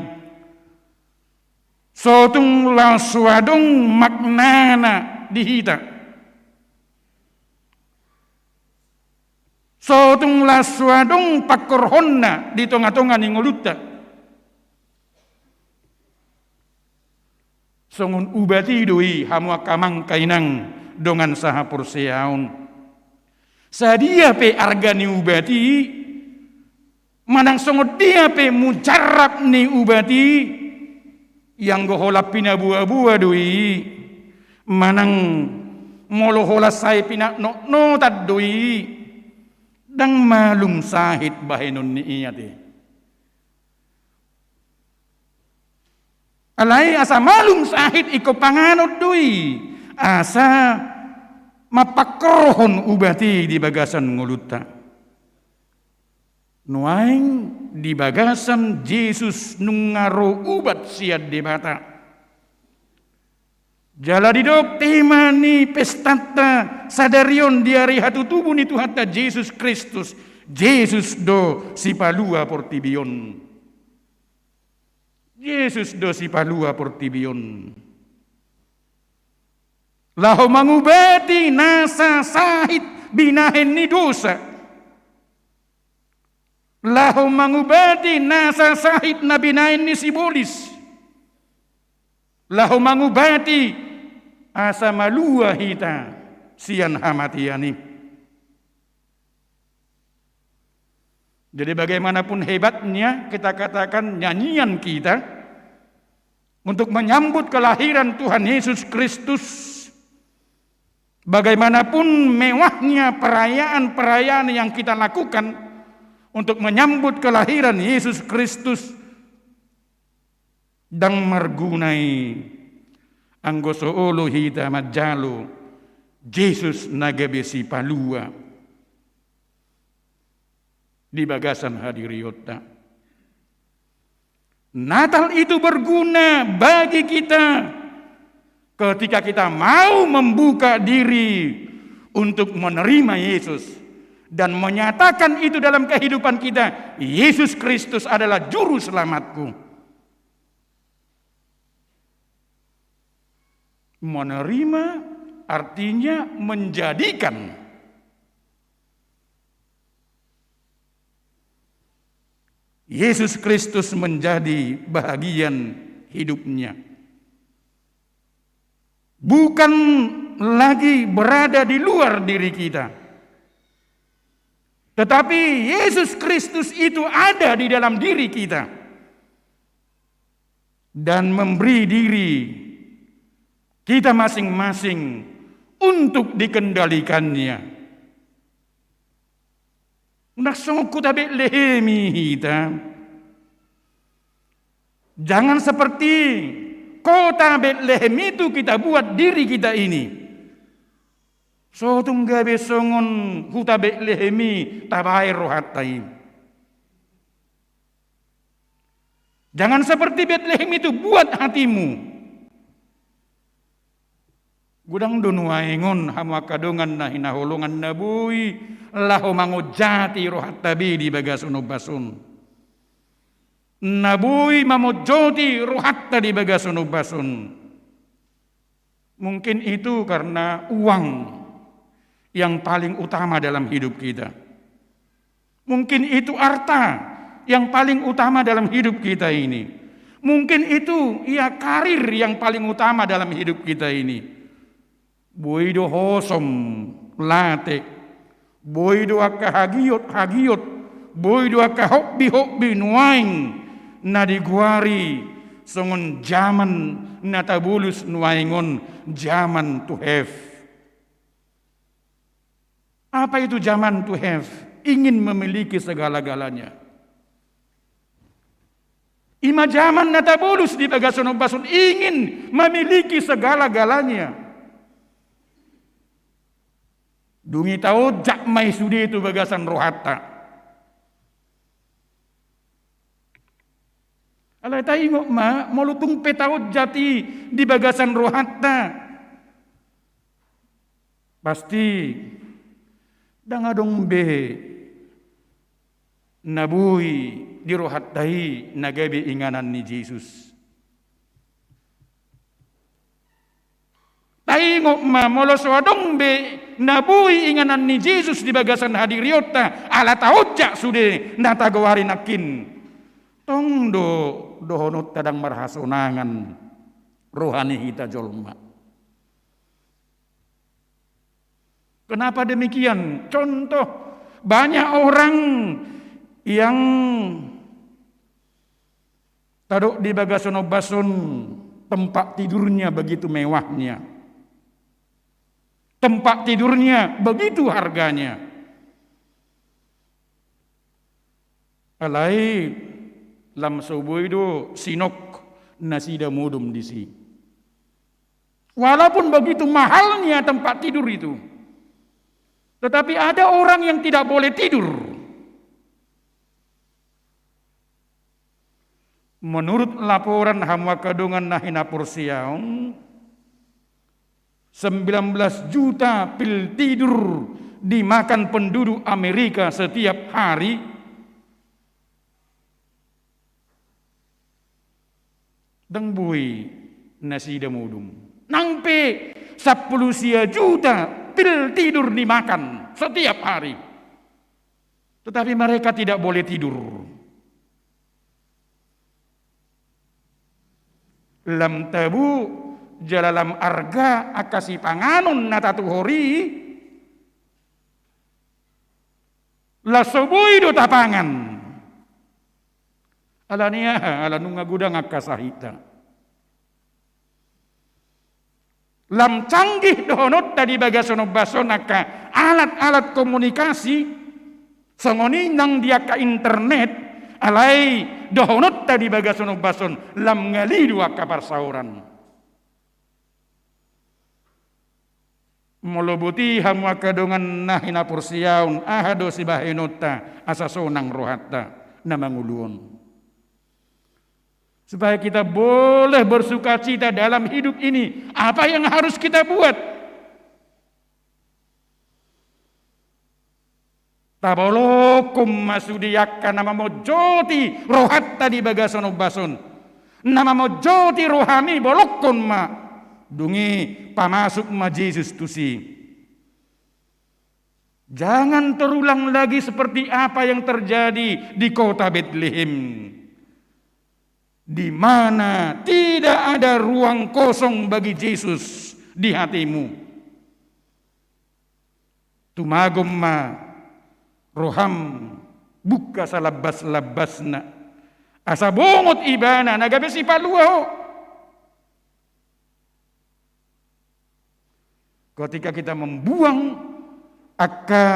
So tung laos so adong maknana di hita. So tung laos so adong pangkorhonna di tonga-tonga ni ngolunta. Songon ubat i do i, hamu angka amang, angka inang, dongan sahaporseaon. Sadia pe arga ni ubat i, manang songon dia pe mujarab ni ubat i, ianggo holan pinaboa-boa do i, manang molo holan sai pinanotnotan do i, ndang malum sahit bahenon ni i, ate. Alai asa malum sahit ingkon panganon do i, asa mampangkorhon ubat i di bagasan ngolunta. Nuaeng di bagasan Jesus nunga ro ubat sian Debata. Jala didok tema ni pestanta sadari on di ari hatutubu ni Tuhanta Jesus Kristus, Jesus do sipalua portibi on. Jesus do sipalua portibi on. Laho mangubati nasa sahit binahen ni dosa. Laho mangubati nasa sahit na binahen ni sibolis. Laho mangubati asa malua hita sian hamatean i. Jadi bagaimanapun hebatnya, kita katakan, nyanyian kita untuk menyambut kelahiran Tuhan Yesus Kristus, bagaimanapun mewahnya perayaan-perayaan yang kita lakukan untuk menyambut kelahiran Yesus Kristus, ndang marguna i anggo so olo hita manjalo Jesus na gabe Sipalua di bagasan hadirionta. Natal itu berguna bagi kita ketika kita mau membuka diri untuk menerima Yesus dan menyatakan itu dalam kehidupan kita, "Yesus Kristus adalah Juru Selamatku." Menerima artinya menjadikan Yesus Kristus menjadi bahagian hidupnya. Bukan lagi berada di luar diri kita, tetapi Yesus Kristus itu ada di dalam diri kita dan memberi diri kita masing-masing untuk dikendalikannya. Unang songon kota Betlehem i hita. Jangan seperti kota Betlehem itu kita buat diri kita ini. So tung gabe songon huta Betlehem i tabaen rohanta i. Jangan seperti Betlehem itu buat hatimu. Godang do nuaeng on hamu angka dongan na hinaholongan na boi laho mangonjati rohanta be di bagasan ombas on. Na boi mamonjoti rohanta di bagasan ombas on. Mungkin itu karena uang yang paling utama dalam hidup kita. Mungkin itu arta yang paling utama dalam hidup kita ini. Mungkin itu, ya, karir yang paling utama dalam hidup kita ini. Boi do hosom, late, boi do angka hagiot-hagiot, boi do angka hobby-hobby nuaeng na digoari songon zaman na tabolus nuaeng on, zaman to have. Apa itu zaman to have? Ingin memiliki segala-galanya. Ima zaman na tabolus di bagasan ombas on, ingin memiliki segala-galanya. Dung i taonjak ma i sude tu bagasan rohanta. Alai taingot ma, molo tung pe taonjak i di bagasan rohanta, pasti ndang adong be na boi di rohanta i na gabe inganan ni Jesus. Taingot ma, molo so adong be na boi inganan ni Jesus di bagasan hadirionta, ala taonjak sude na tagoari nangkin, tong do dohononta ndang marhasonangan roha ni hita jolma. Kenapa demikian? Contoh, banyak orang yang tadok di bagasan ombas on, tempat tidurnya begitu mewahnya, tempat tidurnya begitu harganya. Alai lam so boi do sinok nasida modom disi. Walaupun begitu mahalnya tempat tidur itu, tetapi ada orang yang tidak boleh tidur. Menurut laporan hamu angka dongan na hinaporseaon, sembilan belas juta pil tidur dimakan penduduk Amerika setiap hari. Ndang boi nasida modom. Nang pe sampulu sia juta pil tidur ni makan setiap hari. Tetapi mereka tidak boleh tidur. Lam tabo jala lam arga angka sipanganon na tatuhor i, laos so boi do tapangan. Ala ni aha? Ala nunga godang angka sahitna. Lam canggih dohononta di bagasan ombas on angka alat-alat komunikasi, songon i nang di angka internet, alai dohononta di bagasan ombas on lam ngali do angka parsaoran. Molo boti hamu angka dongan na hinaporseaon, aha do sibahenonta asa sonang rohanta na mangolu on? Supaya kita boleh bersukacita dalam hidup ini, apa yang harus kita buat? Tabolongkon ma sude angka na mamonjoti rohanta di bagasan ombas on. Na mamonjoti rohami, bolongkon ma. Dung i pamasuk ma Jesus tusi. Jangan terulang lagi seperti apa yang terjadi di kota Betlehem, di mana tidak ada ruang kosong bagi Jesus di hatimu. Tumagon ma roham bungka salambas-lambasna, asa bongot ibana na gabe sipalua ho. Ketika kita membuang angka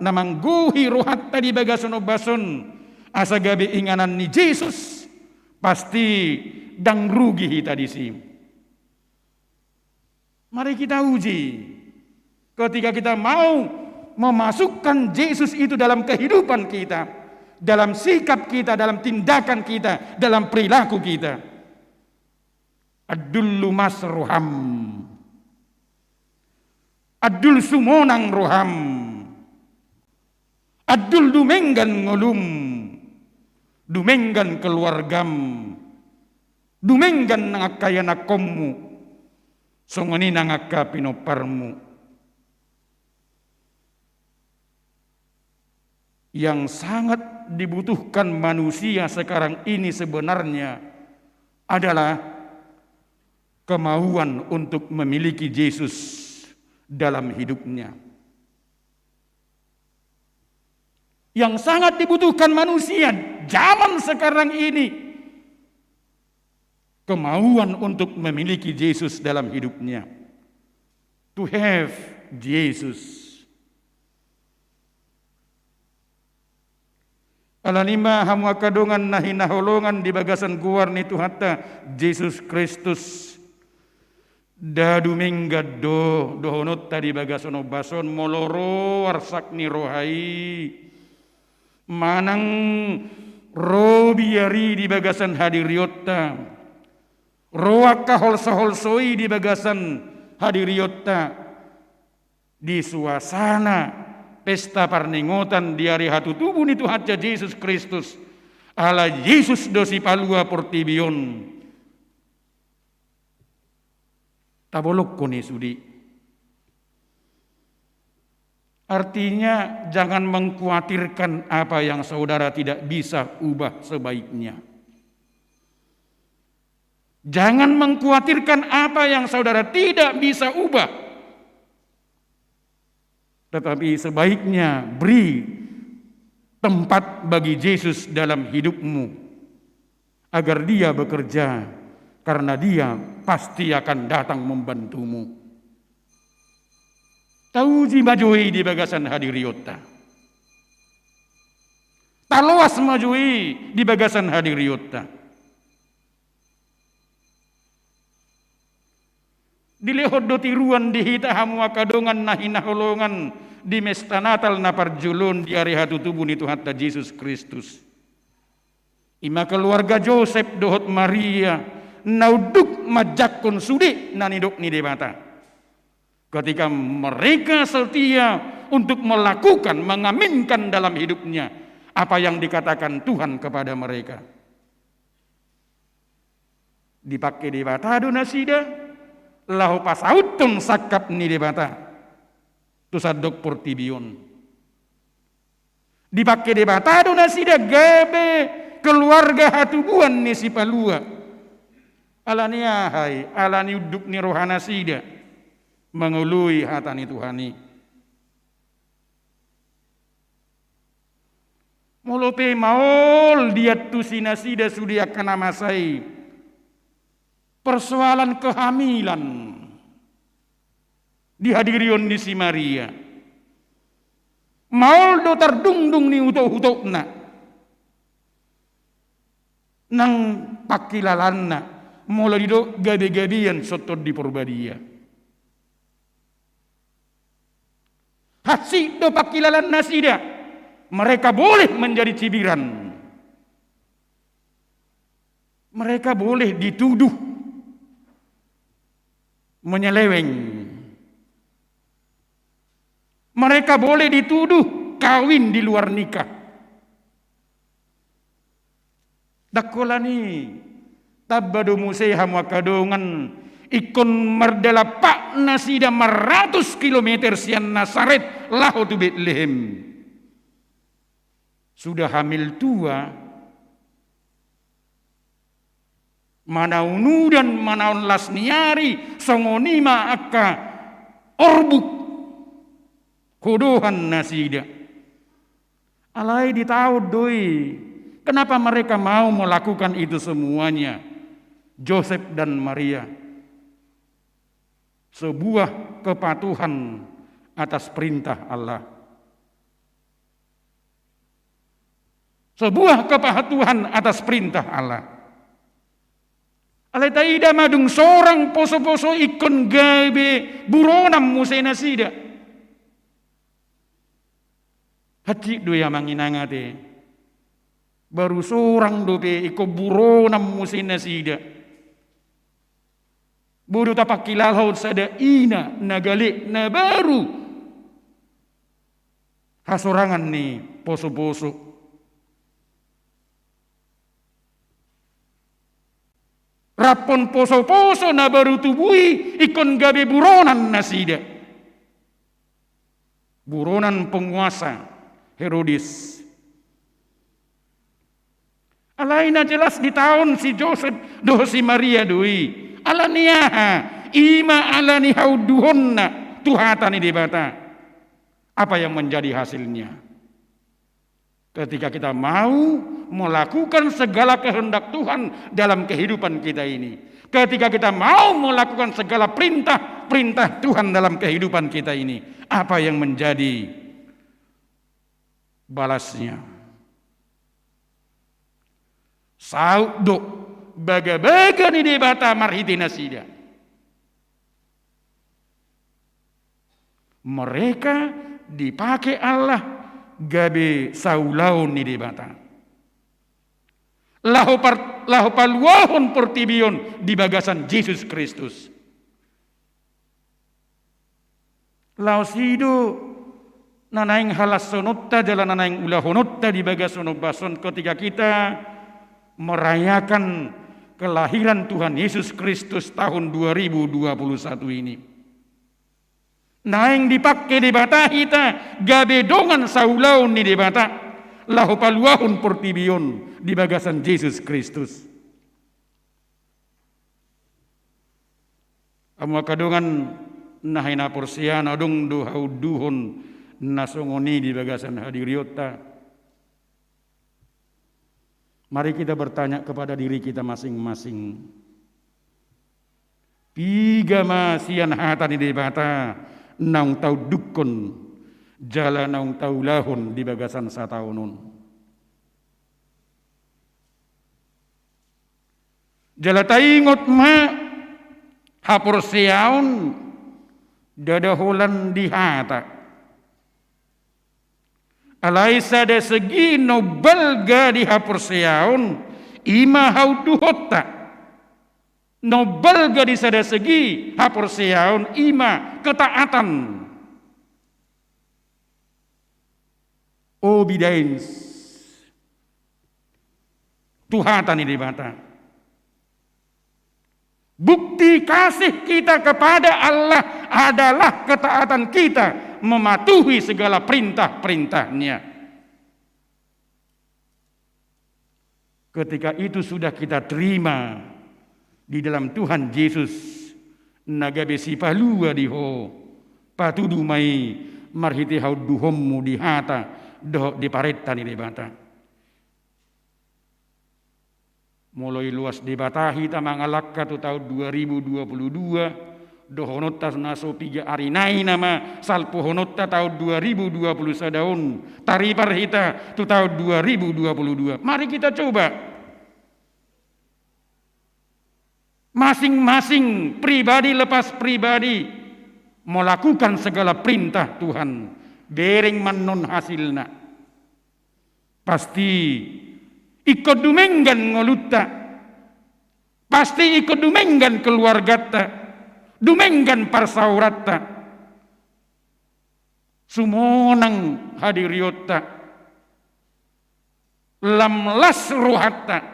na manggohi rohanta di bagasan ombas on, asa gabe inganan ni Jesus, pasti ndang rugi hita disi. Mari kita uji. Ketika kita mau memasukkan Jesus itu dalam kehidupan kita, dalam sikap kita, dalam tindakan kita, dalam perilaku kita. Andul lumas roham. Andul sumonang roham. Andul dumenggan ngolum. Dumenggan keluargam. Dumenggan nang angka ianakkonmu. Songon i nang angka pinomparmu. Yang sangat dibutuhkan manusia sekarang ini sebenarnya adalah kemauan untuk memiliki Jesus dalam hidupnya. Yang sangat dibutuhkan manusia zaman sekarang ini, kemauan untuk memiliki Jesus dalam hidupnya. To have Jesus. Ala ni i ma hamu angka dongan na hinaholongan di bagasan goar ni Tuhanta Jesus Kristus, nda dumenggan do dohononta di bagasan ombas on molo ro arsak ni roha i, manang ro biar i di bagasan hadirionta, ro angka holso-holso i di bagasan hadirionta, di suasana pesta parningotan di ari hatutubu ni Tuhanta Jesus Kristus. Ala Jesus do sipalua portibi on. Tabolongkon i sude. Artinya, jangan mengkhawatirkan apa yang saudara tidak bisa ubah sebaiknya. Jangan mengkhawatirkan apa yang saudara tidak bisa ubah. Tetapi sebaiknya beri tempat bagi Jesus dalam hidupmu, agar Dia bekerja, karena Dia pasti akan datang membantumu. Tauji ma jo i di bagasan hadirionta. Taloas ma jo i di bagasan hadirionta. Dilehon do tiruan di hita hamu angka dongan na hinaholongan di mesta Natal na parjolo on di ari hatutubu ni Tuhanta Jesus Kristus. I ma keluarga Josep dohot Maria na unduk manjangkon sude na nidok ni Debata. Ketika mereka setia untuk melakukan, mengaminkan dalam hidupnya apa yang dikatakan Tuhan kepada mereka. Dipangke Debata do nasida, laho pasauthon sangkap ni Debata tu sandok portibi on. Dipangke Debata do nasida gabe keluarga hatubuan ni Sipalua. Ala ni aha i? Ala ni unduk ni roha nasida mangoloi hata ni Tuhan i. Molo pe maol diantusi nasida sude angka na masa i persoalan kehamilan di hadirion ni si Maria, maol do tardungdung ni utok-utokna nang pangkilalaanna, molo didok gabe-gabean songon di Porbadia. Hansit do pangkilalaan nasida. Mereka boleh menjadi cibiran. Mereka boleh dituduh menyeleweng. Mereka boleh dituduh kawin di luar nikah. Ndang holan i, tamba do muse hamu angka dongan, ingkon mardalapak nasida maratus kilometer sian Nasaret laho tu Betlehem. Sudah hamil tua, manaon udan, manaon las ni ari, songon i ma angka orbuk hodohan nasida. Alai ditaon do i. Kenapa mereka mau melakukan itu semuanya? Joseph dan Maria. Sebuah kepatuhan atas perintah Allah. Sebuah kepatuhan atas perintah Allah. Alai taida ma, dung sorang poso-poso ingkon gabe buronan muse nasida. Hansit do i, amang inang ate. Baru sorang dope ingkon buronan muse nasida. Boi do tapangkilalahon sada ina na gale, na baru hasorangan ni poso-poso. Rap poso-poso na baru tubu i ingkon gabe buronan nasida. Buronan penguasa Herodes. Alai na jelas ditaon si Josep dohot si Maria do i. Ala ni aha? I ma ala ni haunduhonna tu hata ni Debata. Apa yang menjadi hasilnya? Ketika kita mau melakukan segala kehendak Tuhan dalam kehidupan kita ini, ketika kita mau melakukan segala perintah-perintah Tuhan dalam kehidupan kita ini, apa yang menjadi balasnya? Saut do bagabaga ni Debata marhite nasida. Mereka dipake Allah gabe saulaon ni Debata. Laho par-, laho paluahon portibi on di bagasan Jesus Kristus. Laos i do na naeng halashononta jala na naeng ulahononta di bagasan ombas on ketika kita merayakan kelahiran Tuhan Yesus Kristus tahun dua ribu dua puluh satu ini. Naeng dipake Debata hita gabe dongan saulaon ni Debata, laho paluahon portibi on di bagasan Jesus Kristus. Hamu angka dongan na hinaporseaon, adong do haunduhon na songon i di bagasan hadirionta? Mari kita bertanya kepada diri kita masing-masing. Piga ma sian hata ni Debata naung taundukhon jala naung taulahon di bagasan sataon on? Jala taingot ma, haporseaon ndada holan di hata. Alai sada segi na umbalga di haporseaon, i ma haunduhonta. Na umbalga di sada segi haporseaon, i ma ketaatan. Obedience tu hata ni Debata. Bukti kasih kita kepada Allah adalah ketaatan kita mematuhi segala perintah-perintah-Nya. Ketika itu sudah kita terima di dalam Tuhan Jesus, na gabe sipalua di ho, patudu ma i marhite haunduhonmu di hata dohot di parenta ni Debata. Molo iloas Debata hita mangalangka tu taon dua ribu dua puluh dua, dohononta na so piga ari nai nama salpuhononta taon dua ribu dua puluh sada on, taripar hita tu taon dua ribu dua puluh dua. Mari kita coba. Masing-masing pribadi lepas pribadi melakukan segala perintah Tuhan. Bereng ma annon hasilna. Pasti ingkon dumenggan ngolunta. Pasti ingkon dumenggan keluarganta. Dumenggan parsaoranta. Sumonang hadirionta. Lam las rohanta.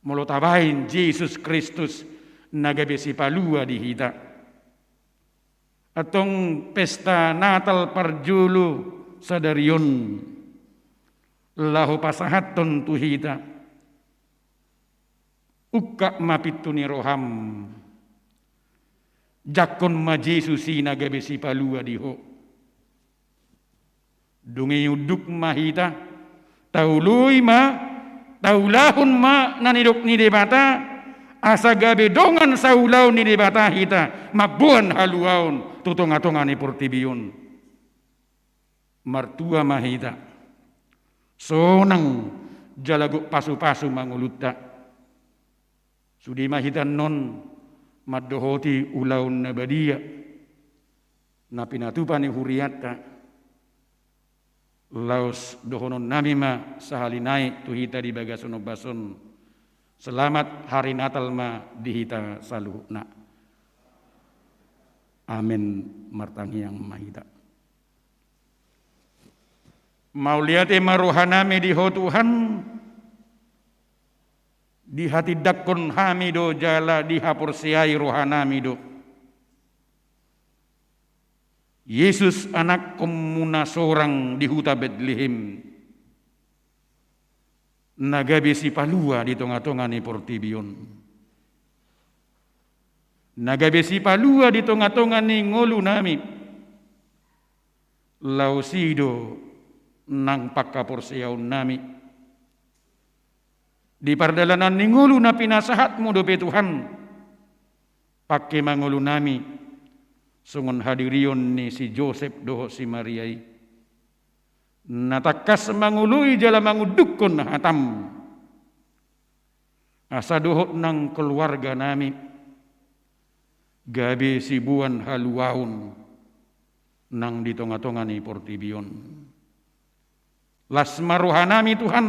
Molo tabaen Jesus Kristus na gabe sipalua di hita. Antong pesta Natal parjolo sadari on laho pasahathon tu hita. Ungkap ma pintu ni roham. Jangkon ma Jesus i na gabe sipalua di ho. Dung i unduk ma hita, taoloi ma, taulahon ma na nidok ni Debata, asa gabe dongan saulaon ni Debata hita, mamboan haluaon tu tonga-tonga ni portibi on. Martua ma hita. Sonang jala gok pasu-pasu ma ngolunta. Sude ma hita annon mandohoti ulaon na badia na pinatupa ni hurianta. Laos dohononnami ma sahali nai tu hita di bagasan ombas on. Selamat Hari Natal ma di hita saluhutna. Amen. Martangiang ma hita. Mauliate ma rohanami di Ho Tuhan, dihatindangkon hami do jala dihaporseai rohanami do Yesus anakkonmu na sorang di huta Betlehem, na gabe sipalua di tonga-tonga ni portibi on. Na gabe sipalua di tonga-tonga ni ngolunami. Laos i do nang panghaporseaonnami. Di pardalanan ni ngolu na pinasahatmu dope Tuhan, pangke ma ngolunami songon hadirion ni si Josep dohot si Maria i. Na tangkas mangoloi jala mangundukkon hatam. Asa dohot nang keluarganami gabe siboan haluaon nang di tonga-tonga ni portibi on. Las ma rohanami Tuhan,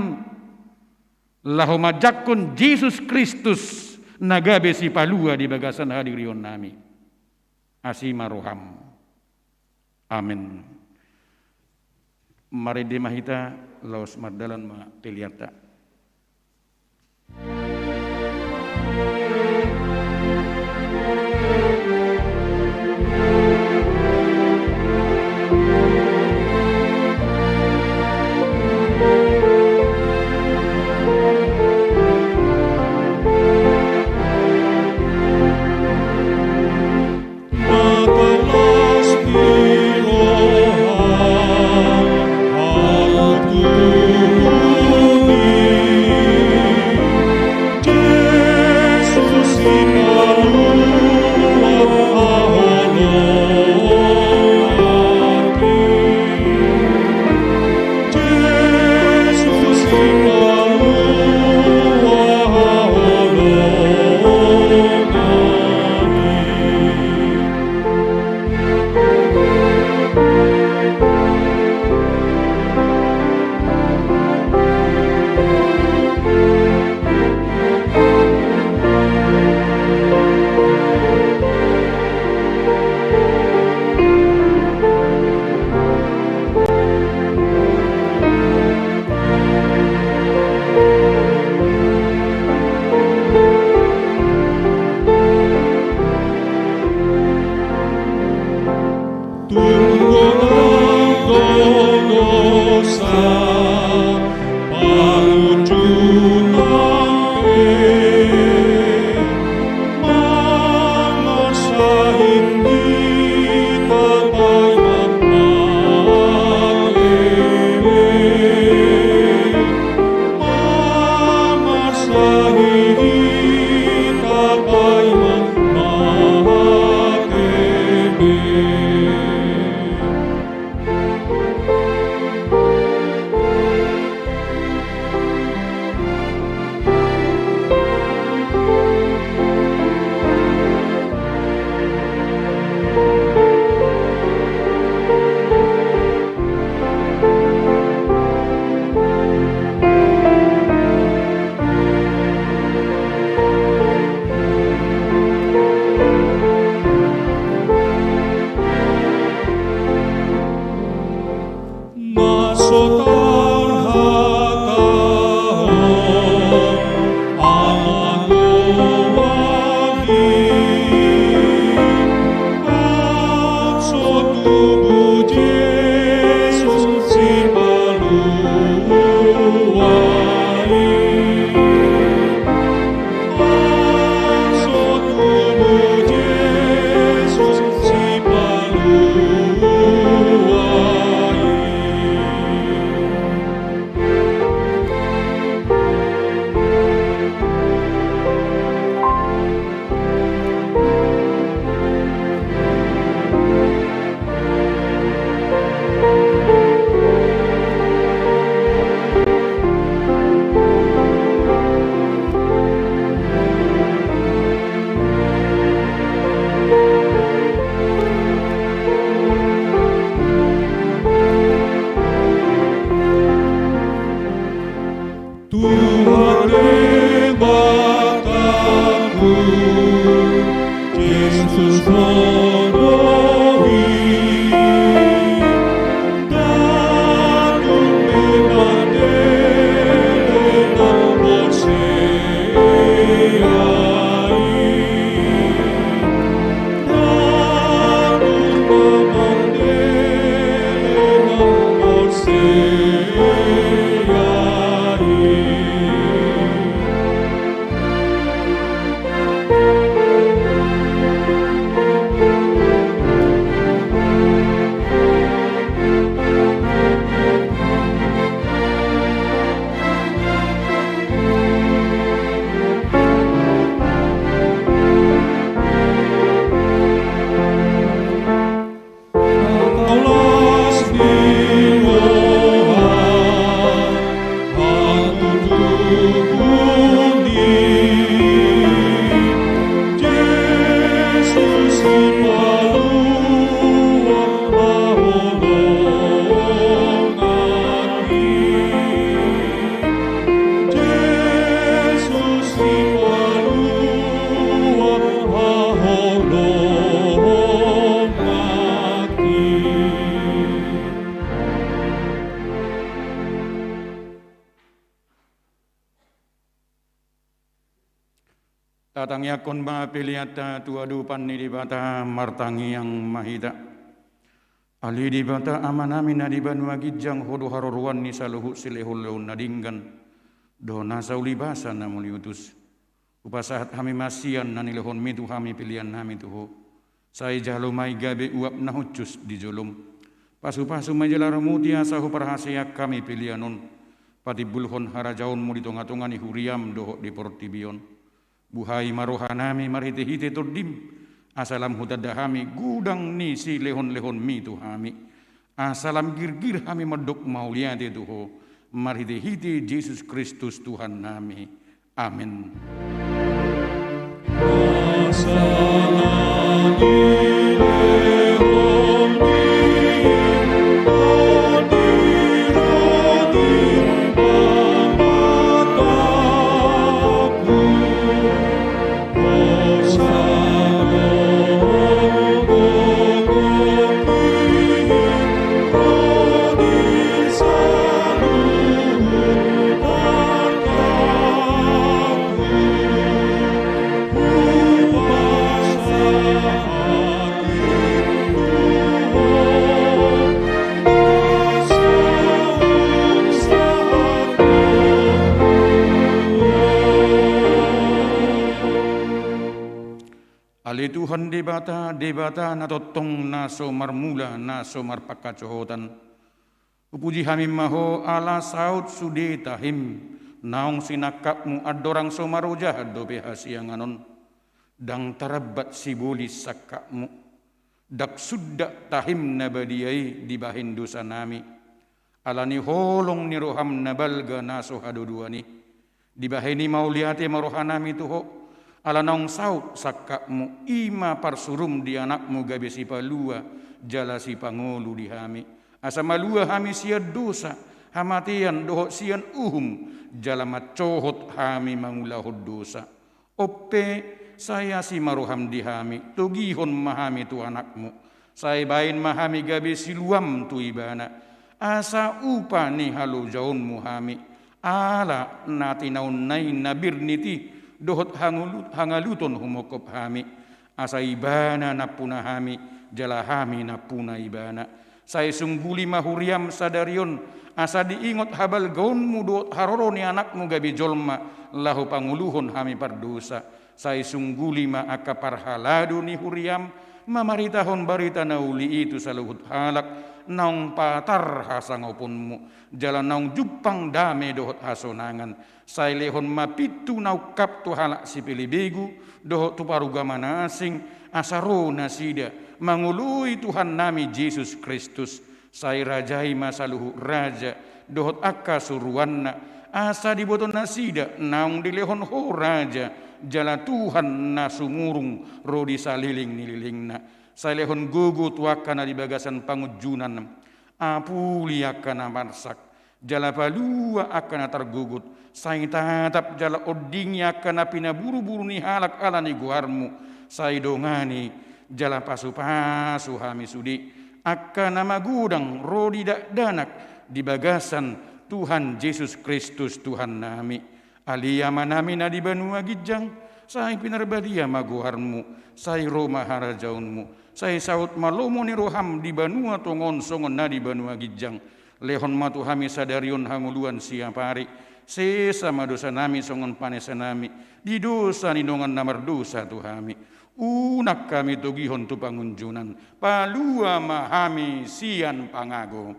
laho manjangkon Jesus Kristus na gabe sipalua di bagasan hadirionnami. Asi ma roham. Amen. Marende ma hita, laos mardalan ma peleanta. Tatangiangkon ma peleanta tu adopan ni Debata. Martangiang ma hita. Ale Debata Amanami na di banua ginjang, Ho do haroroan ni saluhut silehonlehon na denggan dohot nasa ulibasa na muliutus. Hupasahat hami ma sian na nilehonMi tu hami peleannami tu Ho. Sai jalo ma i gabe uap na hushus di jolom. Pasupasu ma i jala ramoti asa huparhaseang hami pelean on patimbulhon harajaonMu di tongatonga ni huriaM dohot di portibi on. Buhai ma rohanami marhitehite TondiM, asa lam hutanda hami godang ni silehonlehonMi tu hami, asa lam girgir hami mandok mauliate tu Ho, marhitehite Jesus Kristus Tuhannami. Amen. Ale Tuhan Debata, Debata na tongtong, na so marmula, na so marpanghasohotan. Hupuji hami ma Ho ala saut sude tahim, naung sinangkapMu andorang so marojahan dope hasiangan on. Ndang tarambat sibolis sangkapMu. Ndang sundat tahim na badia i dibahen dosanami. Ala ni holong ni rohaM na balga na so hadodoan i, dibahen i mauliate ma rohanami tu Ho, ala naung saut sangkapMu, i ma parsuruM di AnakMu gabe sipalua jala sipangolu di hami. Asa malua hami sian dosa, hamatean dohot sian uhum, jala mansohot hami mangulahon dosa. On pe, sai asi ma rohaM di hami, togihon ma hami tu AnakMu, sai baen ma hami gabe siluaM tu Ibana, asa upa ni halojaonMu hami, ala na tinaonna i na bir ni tih dohot hangolu-, hangaluton humongkop hami, asa Ibana nampuna hami, jala hami nampuna Ibana. Sai sungguli ma huriaM sadari on, asa diingot habalgaonMu dohot haroro ni AnakMu gabe jolma, laho pangoluhon hami pardosa. Sai sungguli ma angka parhalado ni huriaM, mamaritahon barita na uli i tu saluhut halak, naung patar hasangaponMu, jala naung jumpang dame dohot hasonangan. Sai lehon ma pintu na ungkap tu halak sipelebegu, dohot tu parugama na asing, asa ro nasida, mangoloi Tuhannami Jesus Kristus. Sai rajai ma saluhut raja, dohot angka suruanna, asa diboto nasida, naung dilehon Ho raja, jala Tuhan na sumurung ro di saleleng ni lelengna. Sai lehon gogo tu angka na di bagasan pangunjunan, apuli angka na marsak, jala palua angka na targogot, sai tatap jala ondingi angka na pinaburuburu ni halak ala ni goarMu, Sai dongani jala pasupasu hami sude, angka na magodang ro di dakdanak di bagasan Tuhan Jesus Kristus Tuhannami. Ale Amanami na di banua ginjang, sai pinarbadia ma goarMu, sai ro ma harajaonMu, sai saut ma lomo ni rohaM di banua tonga on songon na di banua ginjang. Lehon ma tu hami sadari on hangoluan siapari. Sesa ma dosanami songon panesanami di dosa ni dongan na mardosa tu hami. Unang hami togihon tu pangunjunan. Palua ma hami sian pangago.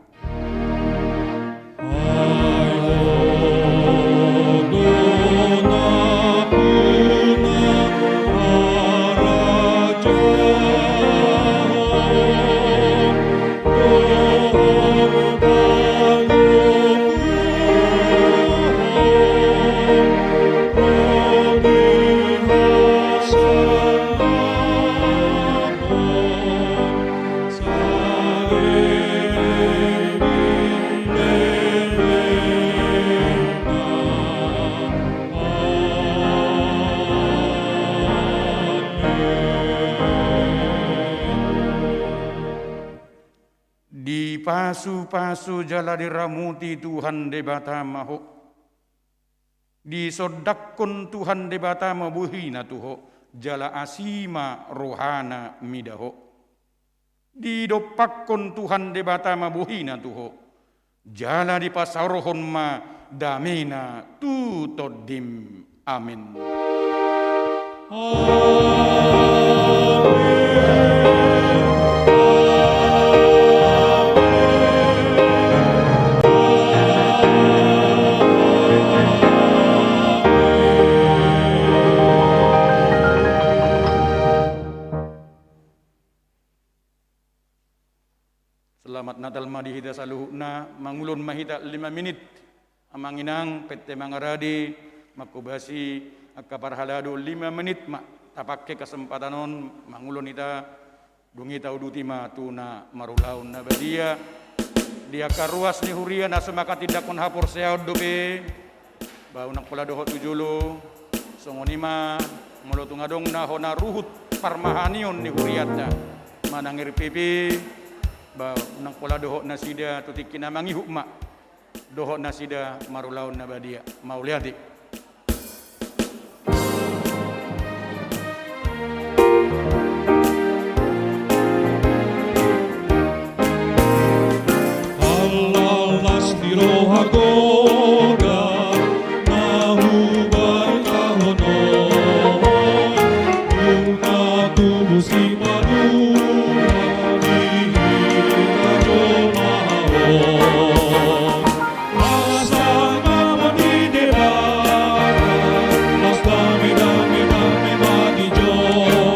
Dipasupasu jala diramoti Tuhan Debata ma ho. Disondangkon Tuhan Debata ma bohina tu ho, jala asi ma rohana mida ho. Didompakkon Tuhan Debata ma bohina tu ho, jala dipasaorhon ma damena tu tondim. Amen. Selamat Natal ma di hita saluhutna. Mangulon ma hita lima menit. Amang inang, pette mangarade, manghobasi angka parhalado, lima menit ma tapangke kesempatan on mangulon hita. Dung i tauduti ma tu na marulaon na badia. Di angka ruas ni huria na so manghatindanghon haporseaon dope, ba unang pola dohot tu jolo. Songon i ma molo tung adong na hona ruhut parmahanion ni hurianta manang R P P, ba unang pola dohot nasida tu tingki na mangihut ma. Dohot nasida marulaon na badia. Mauliate. Las ni roha goga na hubaritahon on, tung na tubu sipaduan di hita jolma on. Asa ma di Debata las dame, dame, dame ma di jolma.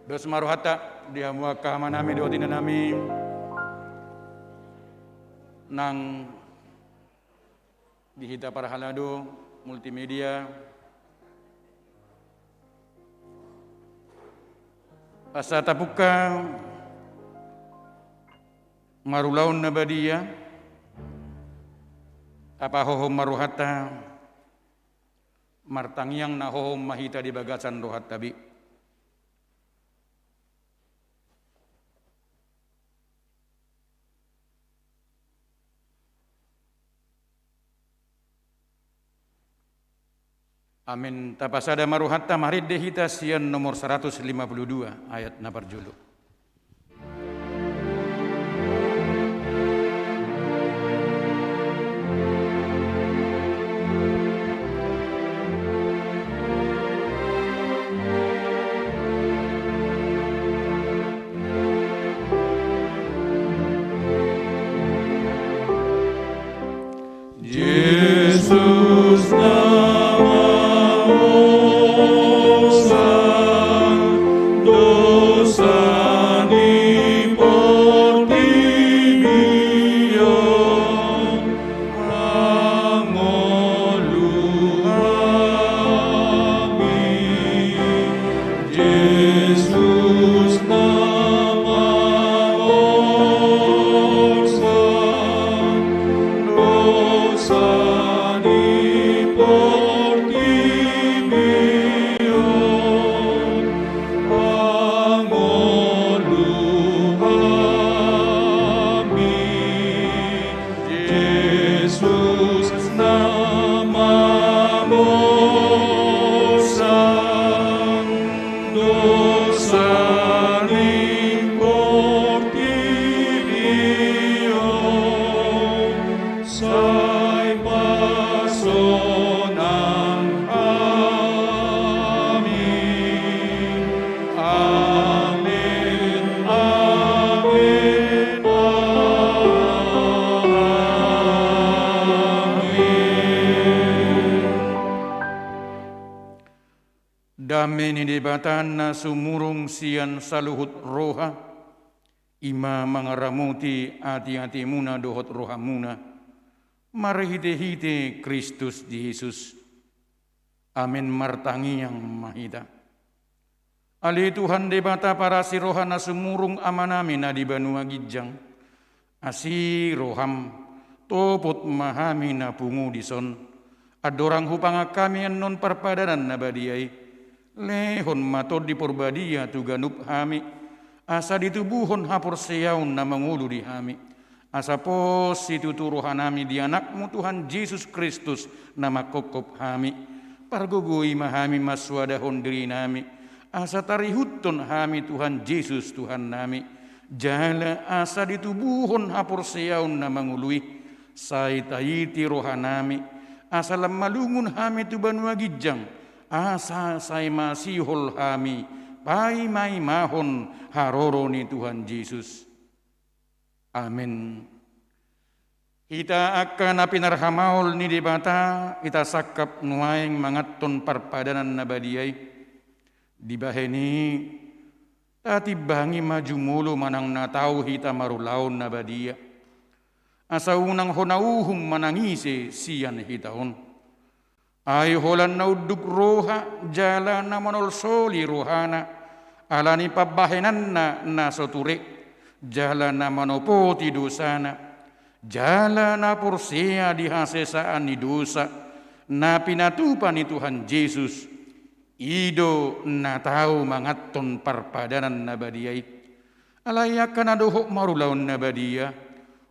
Dos ma rohanta di hamu angka amanami dohot inanami nang di hita parhalado multimedia. Asa tapungka marulaon na badia, tapahohom ma rohanta, martangiang na hohom ma hita di bagasan rohanta be. Amen. Tapasada ma rohanta, marende hita sian nomor saratus lima puluh dua, ayat na parjolo. Jesus na mamaosan dosa ni portibi on, mangolu hami. Jesus na mamaosan dosa ni portibi on, mangolu hami. Jesus na mamaosan dosa ni portibi on, sai pasonang hami. Amen, amen, amen. Dame ni Debata na sumurung sian saluhut roha, i ma mangaramoti ati-atimuna dohot rohamuna, marhite-hite Kristus Jesus. Amen. Martangiang ma hita. Ale Tuhan Debata parasi roha na sumurung, Amanami na di banua ginjang, asi roham, topot ma hami na pungu dison. Andorang hupangan hami annon parpadanan na badia i, lehon ma Tondi Porbadia tu ganup hami, asa ditubuhon haporseaon na mangolu di hami. Asa pos situtu rohanami di Anakmu Tuhan Jesus Kristus na manghophop hami. Pargogoi ma hami mansoadahon dirinami, asa tarihuthon hami Tuhan Jesus Tuhannami. Jala asa ditubuhon haporseaon na mangolu i, sai taiti rohanami, asa lam malungun hami tu banua ginjang, asa sai masihol hami paimaimahon haroro ni Tuhan Jesus. Amen. Hita angka na pinarhamaol ni Debata, hita sangkap nuaeng manganhon parpadanan na badia i. Dibahen i, tatimbangi ma jumolo manang na tau hita marulaon na badia, asa unang hona uhum manang ise sian hita on. Ai holan na unduk roha jala na manolsoli rohana, ala ni pambahenanna na so ture, jala na manopoti dosana, jala na porsea di hasesaan ni dosa na pinatupa ni Tuhan Jesus, i do na tau manganhon parpadanan na badia i. Alai angka na dohot marulaon na badia,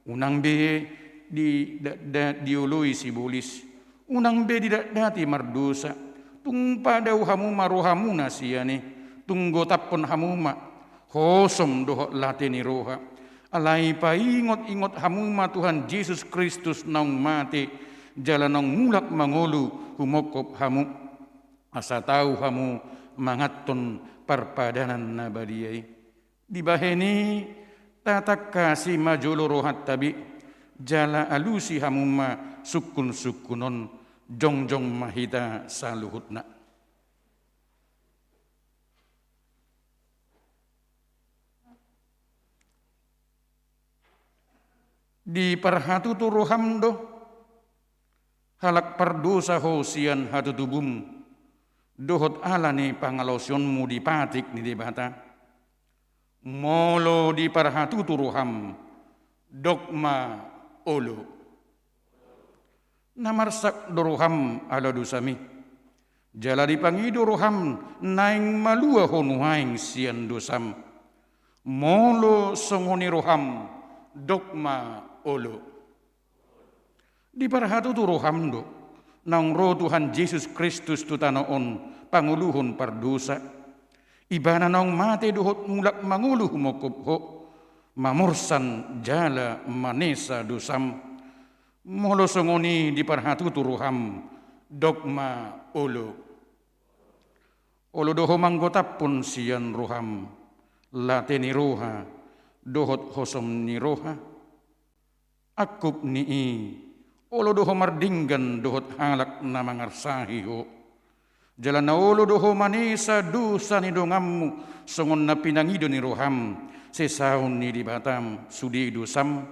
unang be di, da, da, dioloi sibolis, unang be didatdati mardosa, tung padao hamu ma rohamuna sian i, tung gotaphon hamu ma hosom dohot late ni roha. Alai paingot-ingot hamu ma Tuhan Jesus Kristus naung mate, jala naung mulak mangolu humongkop hamu, asa tau hamu manganhon parpadanan na badia i. Dibahen i, tatangkasi ma jolo rohanta be, jala alusi hamu ma sungkun-sungkun on. Jongjong ma hita saluhutna. Diparhatutu roham do, halak pardosa ho sian hatutubum, dohot ala ni pangalaosionmu di patik ni Debata. Molo diparhatutu roham, dok ma olo. Na marsak do roham ala dosami. Jala dipangido roham naeng malua ho nuaeng sian dosam. Molo songon i roham, dok ma olo. Diparhatutu roham do, naung ro Tuhan Jesus Kristus tu tano on pangoluhon pardosa. Ibana naung mate dohot mulak mangolu humongkop ho, mamorsan jala manesa dosam. Molo songon i diparhatutu roham, dok ma olo. Olo do ho manggotaphon sian roham, late ni roha, dohot hosom ni roha. Angkup ni i, olo do ho mardenggan dohot halak na mangarsahi ho. Jala na olo do ho manesa dosa ni donganmu, songon na pinangido ni roham, sesaon ni Debatam, sude dosam.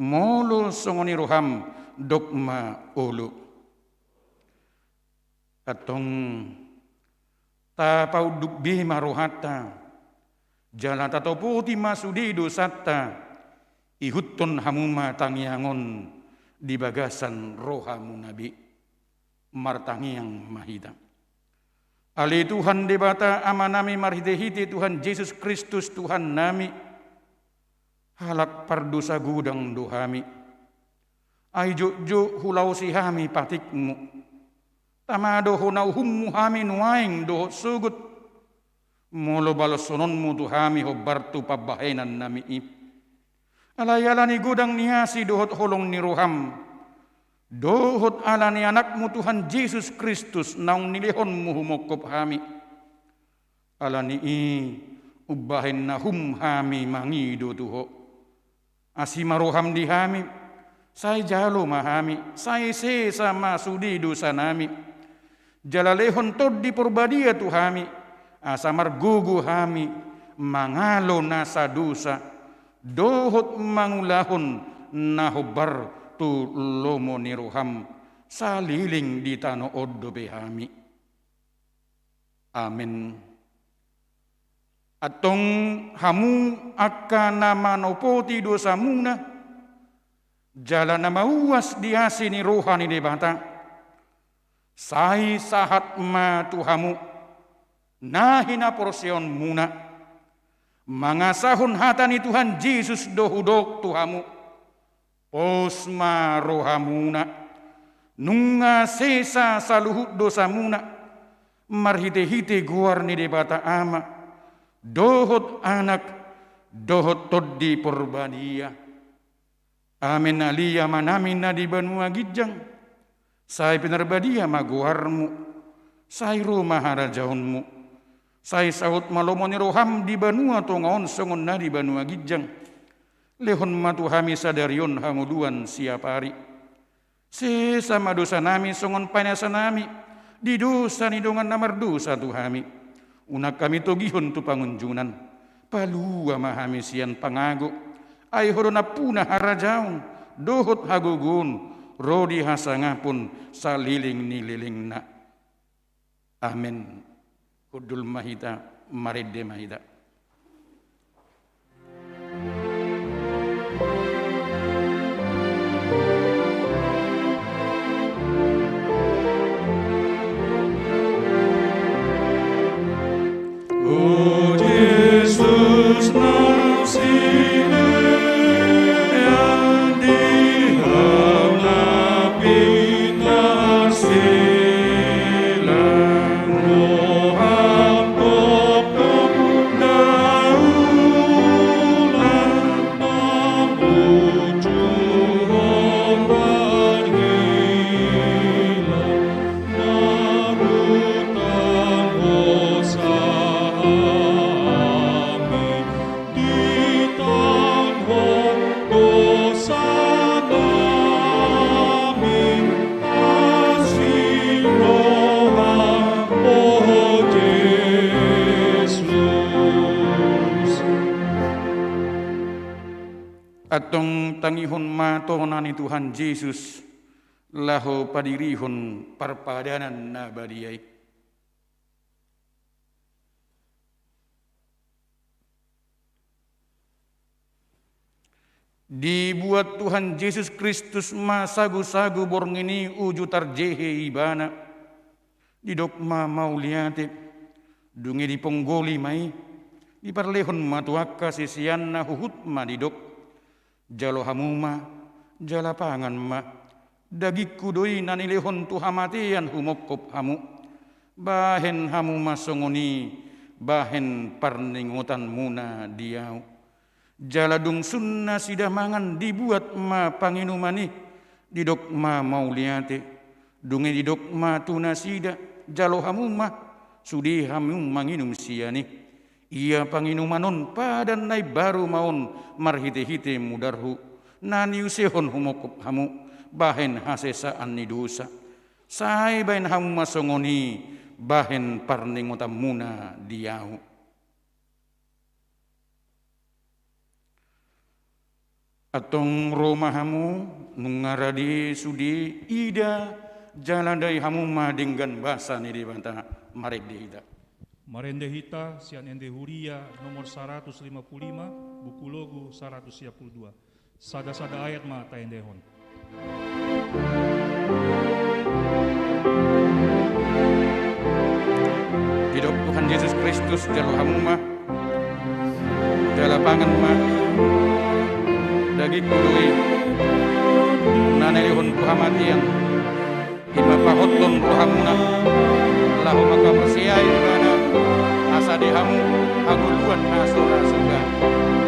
Molo songon i roham, dok ma olo. Antong tapaunduk be ma rohanta, jala tatopoti ma sude dosanta, ihuthon hamu ma tangiang on di bagasan rohamuna be. Martangiang ma hita. Ale Tuhan Debata Amanami marhitehite Tuhan Jesus Kristus Tuhannami, halak pardosa godang do hami. Ai jotjot hulaosi hami patikmu. Tama do hona uhummu hami nuaeng dohot sogot. Molo balosononmu tu hami hombar tu pambahenannami i. Alai ala ni godang ni asi dohot holong ni roham, dohot ala ni Anakmu Tuhan Jesus Kristus naung nilehonmu humongkop hami. Ala ni i umbahen na hum hami mangido tu ho. Asi ma roham di hami, sai jalo ma hami, sai sesa ma sude dosanami. Jala lehon Tondi Porbadia tu hami, asa margogo hami mangalo nasa dosa, dohot mangulahon na hombar tu lomo ni roham, saleleng di tano on dope hami. Amen. Antong hamu angka na manopoti dosamuna, jala na mauas di asi ni roha ni Debata, sai sahat ma tu hamu na hinaporseaonmuna, mangasahon hata ni Tuhan Jesus do hudok tu hamu. Pos ma rohamuna, nunga sesa saluhut dosamuna, marhitehite goar ni Debata Ama, dohot Anak, dohot Tondi Porbadia. Amen. Ale Amanami na di banua ginjang, sai pinarbadia ma goarmu, sai ro ma harajaonmu, sai saut ma lomo ni roham di banua tonga on songon na di banua ginjang. Lehon ma tu hami sadari on hangoluan siapari. Sesa ma dosanami songon panesanami di dosa ni dongan na mardosa tu hami. Unang hami togihon tu pangunjunan. Palua ma hami sian pangago. Ai ho do nampuna harajaon, dohot hagogoon, ro di hasangapon saleleng ni lelengna. Amen. Hundul ma hita, marende ma hita. O Jesus, naung silean di Ham na pinarsilang, roham tongtong Antong tangihon ma tona ni Tuhan Jesus, laho padirihon parpadanan na badia i. Dibuat Tuhan Jesus Kristus ma sagusagu borngin i uju tarjehe ibana. Didok ma mauliate, dung i diponggoli ma i, diparlehon ma tu angka siseanna huhut ma didok: Jalo hamu ma, jala pangan ma, dagingku do i na nilehon tu hamatean humongkop hamu. Bahen hamu ma songon i, bahen parningotanmuna di ahu. Jala dung sun nasida mangan dibuat ma panginuman i, didok ma mauliate, dung i didok ma tu nasida: Jalo hamu ma, sude hamu manginum sian i. Ia panginuman on padan na imbaru ma on marhitehite mudarhu, na niusehon humongkop hamu, bahen hasesaan ni dosa. Sai bahen hamu ma songon i, bahen parningotanmuna di ahu. Antong ro ma hamu, nunga rade sude, ida jala dai hamu ma denggan basa ni Debata. Marende hita. Marende hita sian Ende Huria nomor saratus lima pulu lima, buku Logu saratus sia pulu dua. Sada-sada ayat ma taendehon. Didok Tuhan Jesus Kristus: Jalo hamu ma, jala pangan ma, dagingku do i na nilehon tu hamatean, i ma pahothon rohamuna, laho mangkaporseai ibana, asa di hamu hangoluan na so ra suda.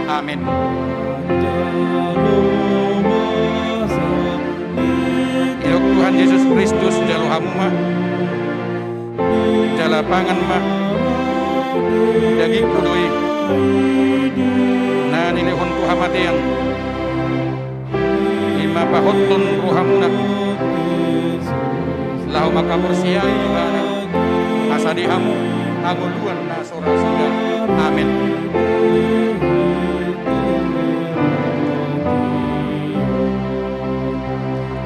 Amen. Didok Tuhan Jesus Kristus: Jalo hamu ma, jala pangan ma, dagingku do i na nilehon tu hamatean, i ma pahothon rohamuna, laho mangkaporseai ibana, asa di hamu hangoluan na so ra suda. Amen.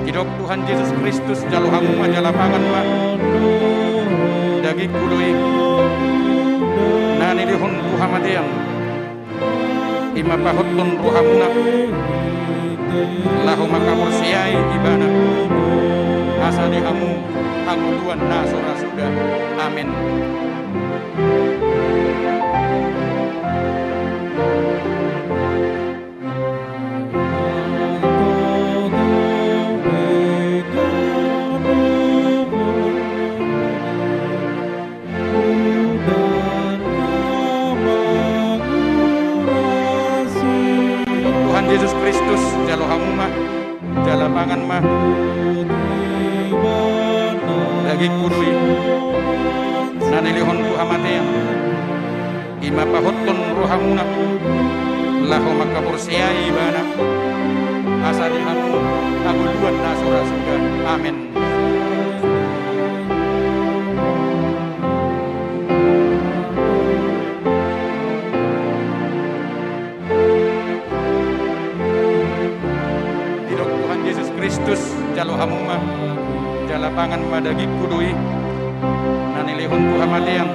Didok Tuhan Jesus Kristus: Jalo hamu ma, jala pangan ma, dagingku do i na nilehon tu hamatean, i ma pahothon rohamuna, laho mangkaporseai ibana, asa di hamu hangoluan na so ra suda. Amen. Tuhan Jesus Kristus: Jalo hamu ma, jala pangan ma, dagingku do i na nilehon tu hamatean, i ma pahothon rohamuna, laho mangkaporseai ibana, asa di hamu hangoluan na so ra suda. Amen. Didok Tuhan Jesus Kristus: Jalo hamu ma, jala pangan ma, dagingku do i na nilehon tu hamatean,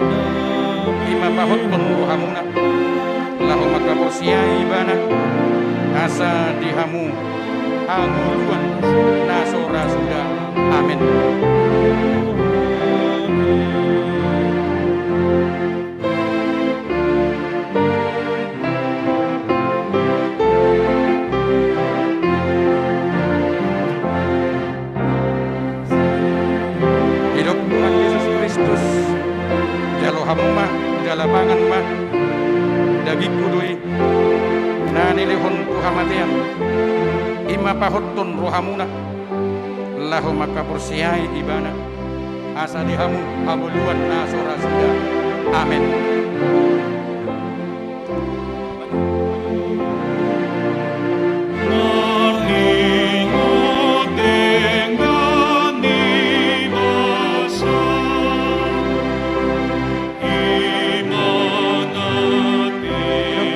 i ma pahothon rohamuna, laho mangkaporseai ibana, asa di hamu hangoluan na so ra suda. Amen. Didok Tuhan Jesus Kristus: Jalo hamu ma, jala pangan ma, dagingku do i na nilehon tu hamatean, i ma pahothon rohamuna, laho mangkaporseai ibana, asa di hamu hangoluan na so ra suda. Amen.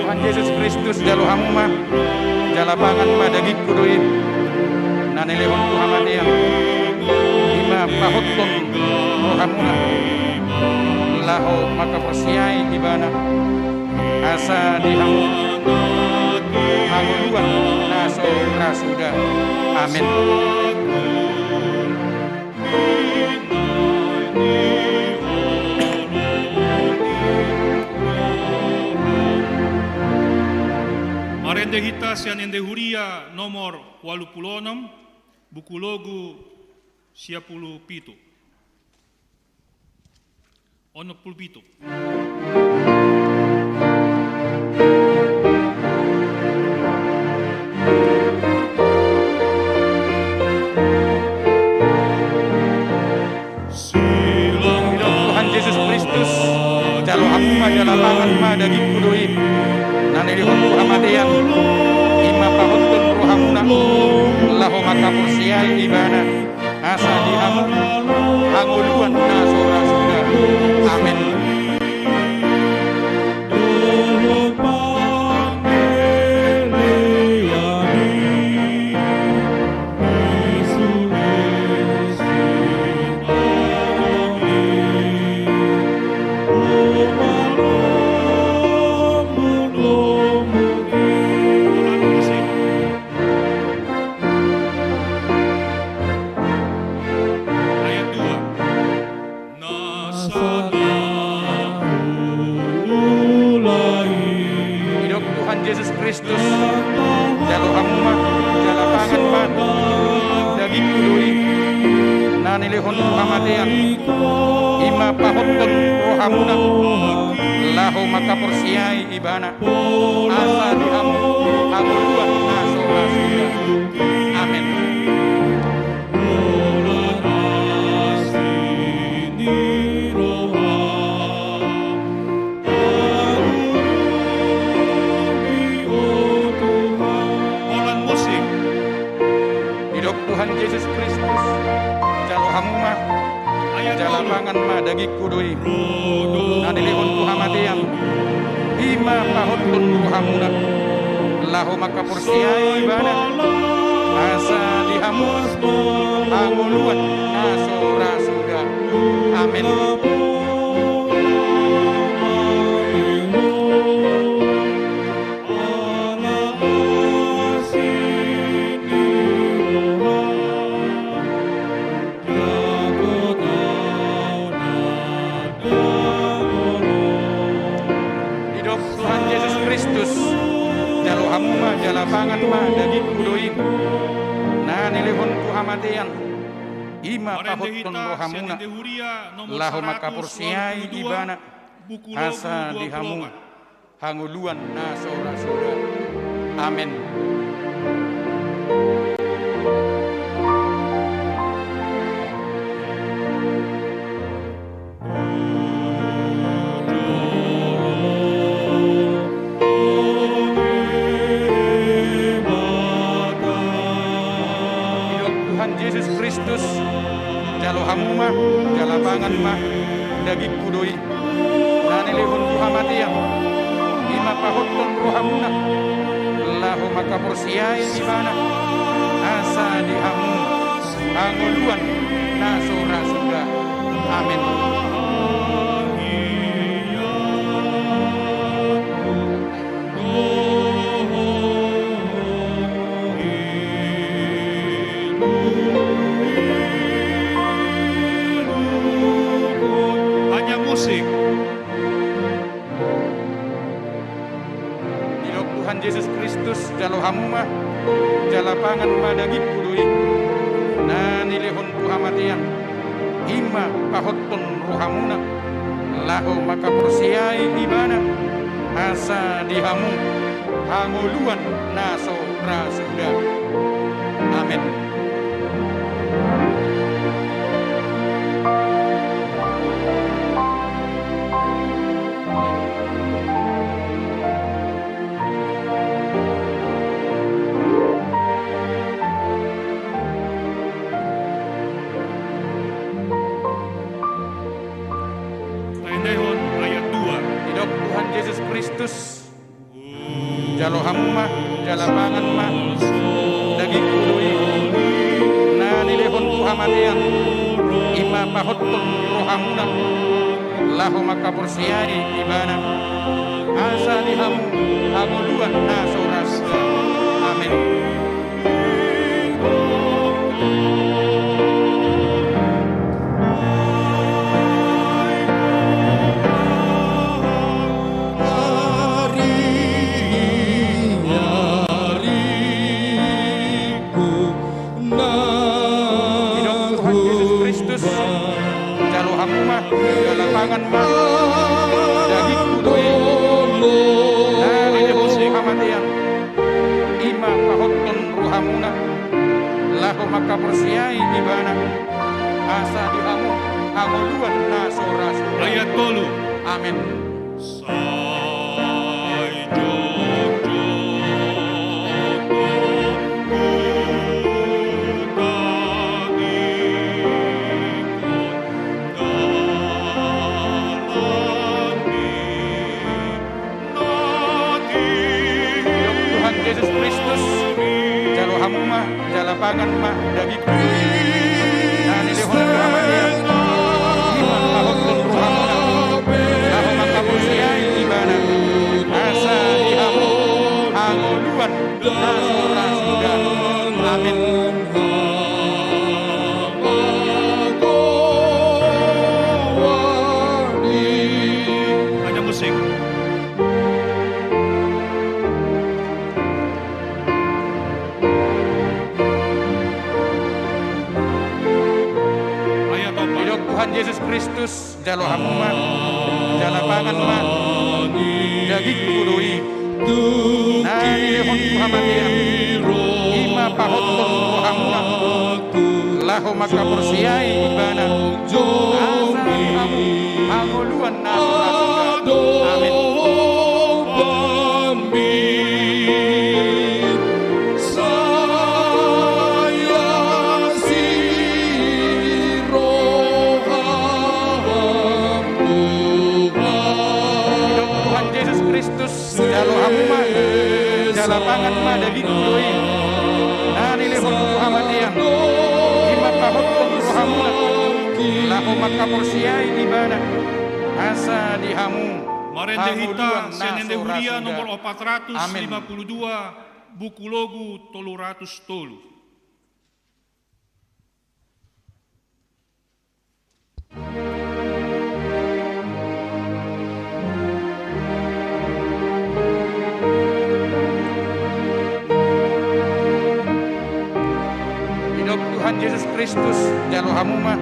Tuhan Jesus Kristus: Jalo hamu ma, jala pangan do i, na nilehon tu hamatean, i ma pahothon rohamuna, laho mangkaporseai ibana, asa di hamu hangoluan na so ra suda. Amen. Marende hita sian ende huria nomor ualu pulu onom, buku logu sia pulu pitu. Onom pulu pitu. Didok Tuhan Jesus Kristus, jalo hamu ma jala pangan ma dagingku do i, na nilehon tu hamatean, i ma pahothon rohamuna, laho mangkaporseai ibana, asa di hamu hangoluan na so ra suda. Amen. Ayat dua. Na sada hula i. Didok Tuhan Jesus Kristus, jalo hamu ma jala pangan ma dagingku do i, na nilehon tu hamatean, i ma pahothon rohamuna, laho mangkaporseai ibana, asa di hamu hangoluan na so ra suda. Amen. Holan musik. Didok Tuhan Jesus Kristus, jalo hamu ma jala pangan ma dagingku do i, na nilehon tu hamatean, i ma pahothon rohamuna, laho mangkaporseai ibana, asa di hamu hangoluan na so ra suda. Amen. Didok Tuhan Jesus Kristus, jalo hamu ma jala pangan ma dagingku do i, na nilehon tu hamatean, i ma pahothon rohamuna, laho mangkaporseai ibana, asa di hamu hangoluan na so ra suda. Amen. Didok Tuhan Jesus Kristus, jalo hamu ma jala pangan ma dagingku do i, na nilehon tu hamatean, i ma pahothon rohamuna, laho mangkaporseai ibana, asa di hamu hangoluan na so ra suda. Amen. Hanya musik. Didok Tuhan Jesus Kristus, jalo hamu ma, jala pangan ma dagingku do i, na nilehon tu hamatean, i ma pahothon rohamuna, laho mangkaporseai ibana, asa di hamu hangoluan na so ra suda. Amen. Taendehon ayat dua. Didok Tuhan Jesus Kristus, jalo hamu ma, jala pangan ma I ma pahothon rohamuna laho mangkaporseai ibana, asa di hamu hangoluan na so ra suda. Amen. Didok Tuhan Jesus Kristus, jalo hamu ma, jala pangan ma, dagingku do i, na nilehon tu hamatean. I ma pahothon rohamuna laho mangkaporseai ibana, asa di hamu hangoluan na so ra suda. Ayat tolu. Amen. Sai jotjot do hutangihon dalan ni nati. Didok Tuhan Jesus Kristus, jalo hamu ma, jala pangan ma, dagingku do i, na nilehon tu hamatean. I ma pahothon rohamuna laho mangkaporseai ibana, asa di hamu hangoluan na so ra suda. Amen. Ada musik. Ayat opat. Didok Tuhan Jesus Kristus, jalo hamu ma, jala pangan ma, dagingku do i, na nilehon tu hamatean. I ma pahothon rohamuna laho mangkaporseai ibana, asa di hamu hangoluan na so ra suda. Amen. Didok Tuhan Jesus Kristus, jalo hamu ma, jala pangan ma, dagingku do i, na nilehon tu hamatean. I ma pahothon rohamuna laho mangkaporseai ibana, asa di hamu hangoluan na so ra suda. Marende hita sian ende huria nomor opat ratus lima puluh dua, buku logu tolu ratus tolu. Didok Tuhan Jesus Kristus, jalo hamu ma,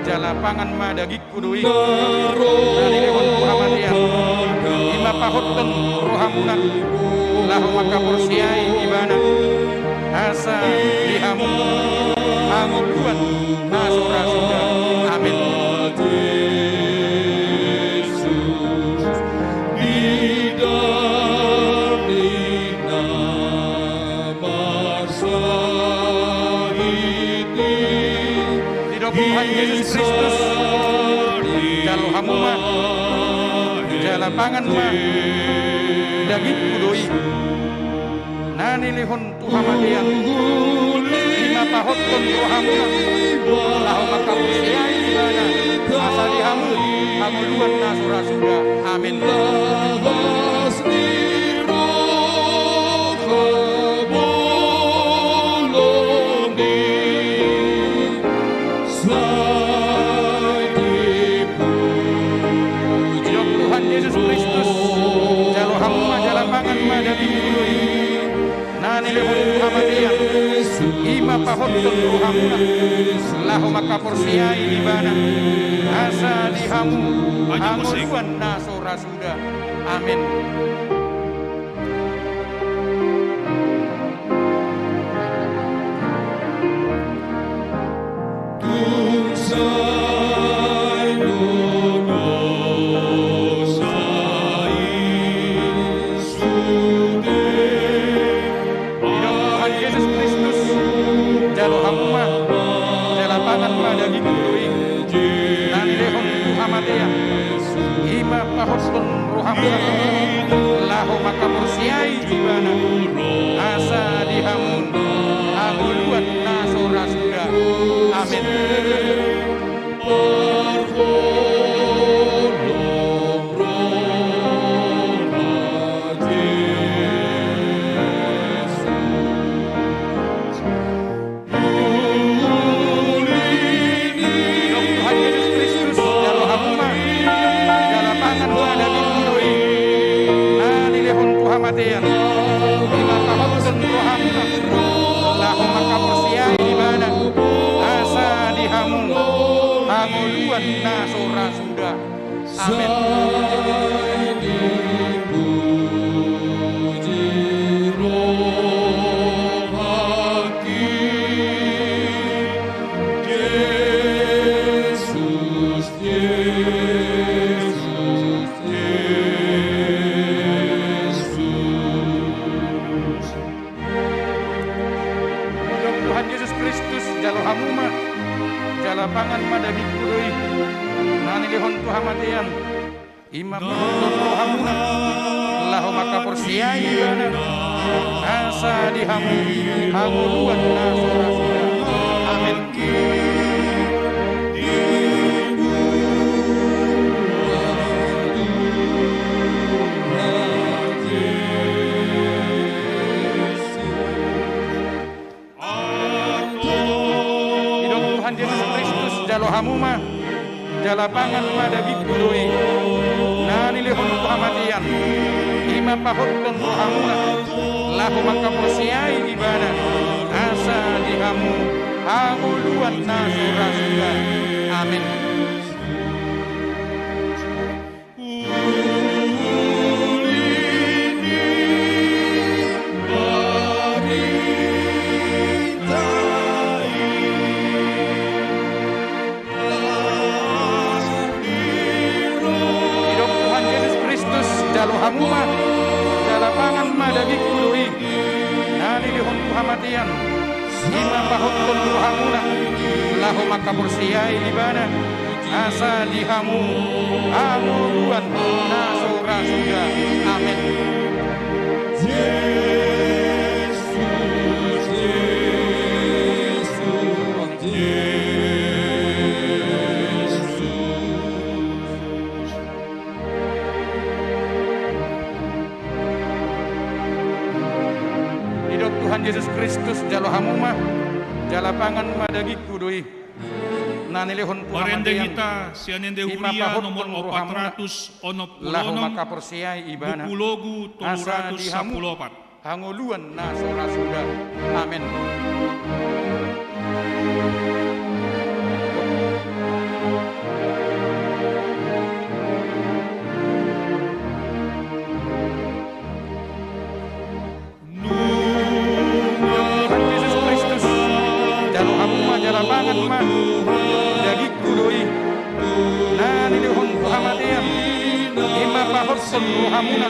jala pangan ma, dagingku do i, na nilehon tu hamatean. I ma pahothon rohamuna laho mangkaporseai ibana, asa di hamu hangoluan na so ra suda. Amen. Didok Tuhan Jesus Kristus, jalo hamu ma, jala pangan ma, dagingku do i, na nilehon tu hamatean. I ma pahothon rohamuna laho mangkaporseai ibana, asa di hamu hangoluan na so ra suda. Amen. Didok Tuhan Jesus Kristus, jalo hamu ma, jala pangan ma, dagingku do i, na nilehon tu hamatean. I ma pahothon rohamuna laho mangkaporseai ibana, asa di hamu hangoluan na so ra suda. Amen. Tung sai dosa i sude. Didok Tuhan Jesus Kristus, jalo hamu ma, jala pangan ma, dagingku do i, na nilehon tu hamatean. I ma pahothon rohamuna laho mangkaporseai ibana, asa di hamu hangoluan na so ra suda. Amen. Didok Tuhan Jesus Kristus, jalo hamu ma jala pangan ma dagingku do i, na nilehon tu hamatean, i ma pahothon rohamuna, laho mangkaporseai ibana, asa di hamu hangoluan na so ra suda. Amen. Sai dipuji rohangki, Jesus, Jesus, Jesus. Didok Tuhan Jesus Kristus, jalo hamu ma, jala pangan ma dagingku do i, na nilehon tu hamatean, i ma pahothon rohamuna, laho mangkaporseai ibana, asa di hamu hangoluan na so ra suda. Amen. Didok Tuhan Jesus Kristus, jalo hamu ma, jala pangan ma dagingku do i, na nilehon tu hamatean, i ma pahothon rohamuna, laho mangkaporseai ibana, asa di hamu hangoluan na so ra suda. Amen. Uli ni barita i. Didok Tuhan Jesus Kristus, jalo hamu ma, jala pangan ma dagingku do i, na nilehon tu hamatean, i ma pahothon rohamuna, laho mangkaporseai ibana, asa di hamu hangoluan na so ra suda. Amen. Jesus, Jesus, Jesus. Didok Tuhan Jesus Kristus, jalo hamu ma, jala pangan ma dagingku do i, na nilehon tu hamatean, i ma pahothon rohamuna, laho mangkaporseai ibana, asa di hamu hangoluan na so ra suda. Amen. Marende hita sian Ende Huria nomor opat ratus onom pulu onom, buku Logu tolu ratus sampulu opat. Tuhan Jesus Kristus, jalo hamu ma, jala pangan ma, dagingku do i, na nilehon tu hamatean, i ma pahothon rohamuna,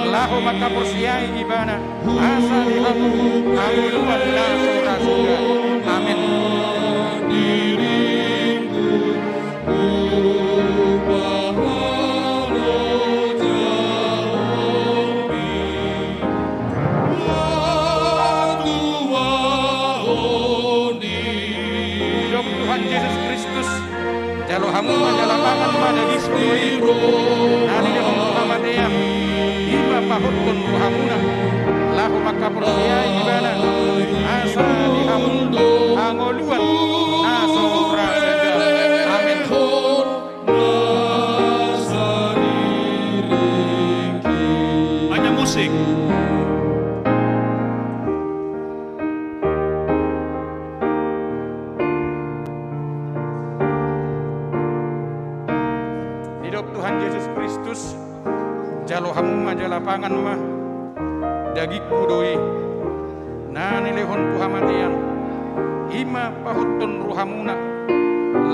laho mangkaporseai ibana, asa di hamu hangoluan na so ra suda. Amen. Didok Tuhan Jesus Kristus, jalo hamu ma, jala pangan ma dagingku do i, na nilehon tu hamatean, i ma pahothon rohamuna, laho mangkaporseai ibana, asa di hamu hangoluan na so ra suda. Amen. Hanya musik. Didok Tuhan Jesus Kristus, jalo hamu ma, jala pangan ma, dagingku do i, na nilehon tu hamatean, i ma pahothon rohamuna,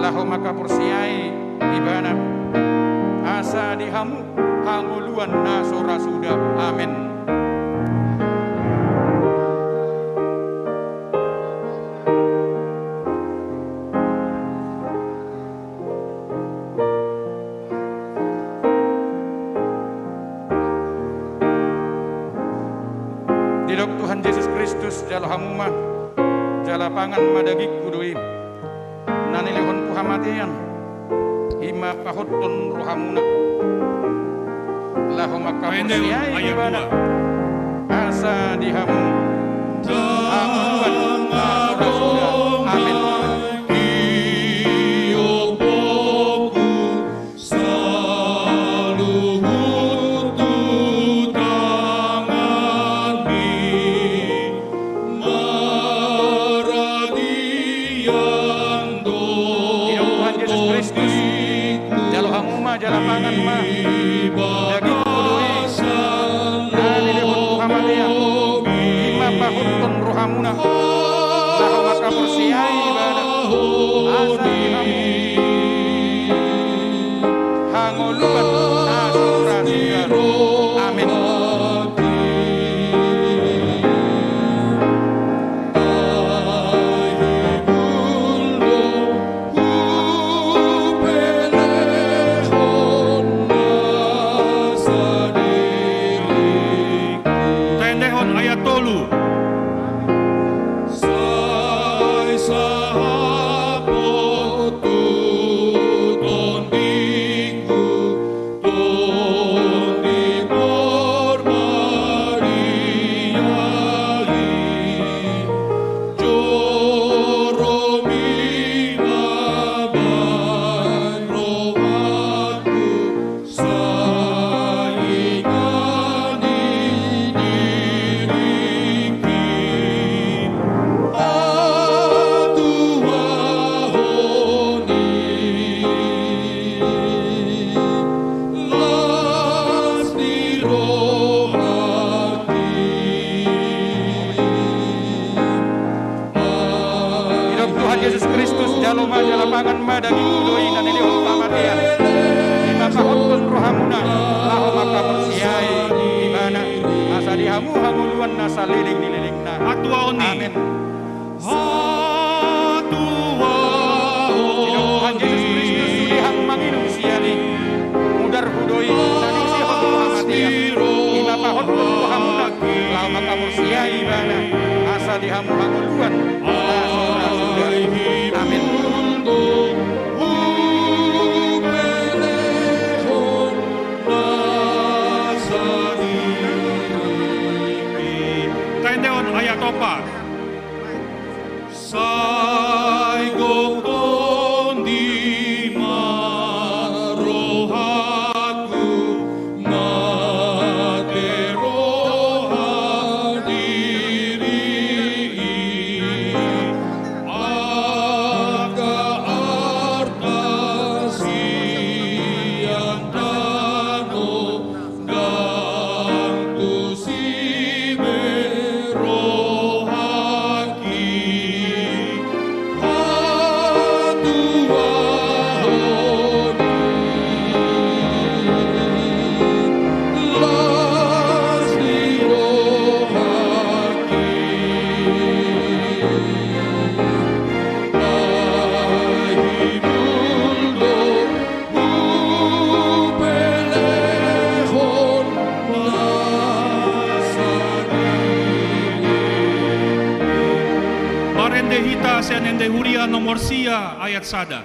laho mangkaporseai ibana, asa di hamu hangoluan na so ra suda. Amen. Didok Tuhan Jesus Kristus, jalo hamu ma, jala pangan ma dagingku do i, na nilehon tu hamatean, i ma pahothon rohamuna, laho mangkaporseai ibana, asa di hamu hangoluan na so ra suda. Amen. Saluhut tu tanganmi maradian do. Didok Tuhan Jesus Kristus, jalo hamu ma jala pangan ma, dagingku do i, na nilehon tu hamatean, i ma pahothon rohamuna, laho mangkaporseai ibana, asa di hamu hangoluan na so ra suda. Amen. Taendehon ayat tolu. Sai sahat do tu tondingku, Tondi Porbadia i, joromi ma baen rohangku, sai inganan ni diringki hatuaon i. Las ni rohangki. Didok Tuhan Jesus Kristus, jalo ma jala pangan ma, dagingku do i, na nilehon tu hamatean, i ma pahothon rohamuna, laho mangkaporseai ibana, asa di hamu hangoluan na saleleng ni lelengna. Hatuaon i. Amen. Hatuaon. Didok Tuhan Jesus Kristus, sude hamu manginum sian i, mudarhu do i, na niusihon tu hamatean, i ma pahothon rohamuna, laho mangkaporseai ibana, asa di hamu hangoluan na so ra suda. Amen. Taendehon ayat opat. Sai gok tondi ma rohangku, mate roha diri i, angka arta sian tano, ndang tusi be rohangki hatuaon i. Las ni rohangki. Ai buldo hupelehon nasa diri. Marende hita sian Ende Huria nomor sia ayat sada.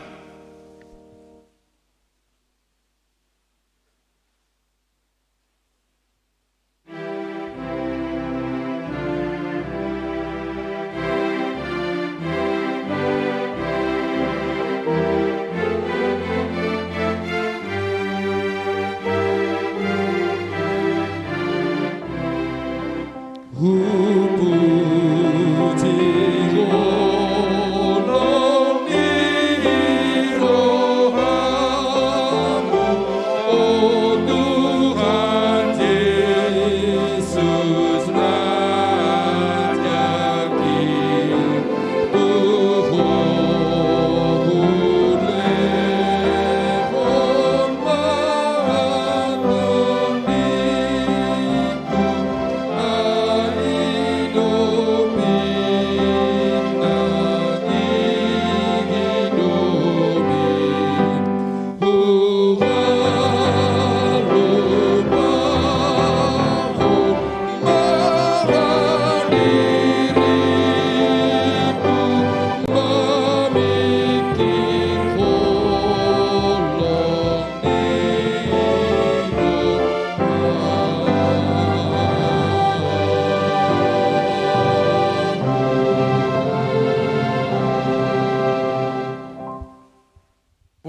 Hupuji holong ni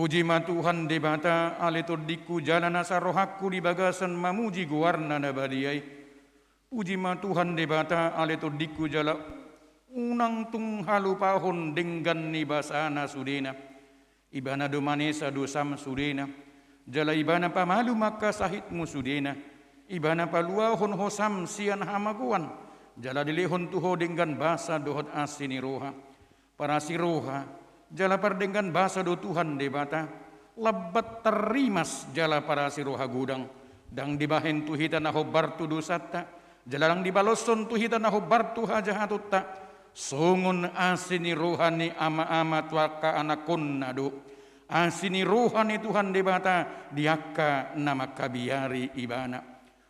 Puji ma Tuhan Debata, ale tondingku jala nasa rohangku di bagasan mamuji goarna na badia i. Puji ma Tuhan Debata, ale tondingku jala unang tung halupahon denggan ni basana sudena. Ibana do manesa dosam sudena, jala Ibana pamalum angka sahitmu sudena. Ibana paluahon hosam sian hamagoan, jala dilehon tu ho denggan basa dohot asi ni roha. Parasi roha jala pardenggan basa do Tuhan Debata, lambat tarrimas jala parasi roha godang. Ndang dibahen tu hita na hombar tu dosanta, jala ndang dibaloshon tu hita na hombar tu hajahatonta. Songon asi ni roha ni ama-ama tu angka anakkonna do asi ni roha ni Tuhan Debata di angka na mangkabiari Ibana.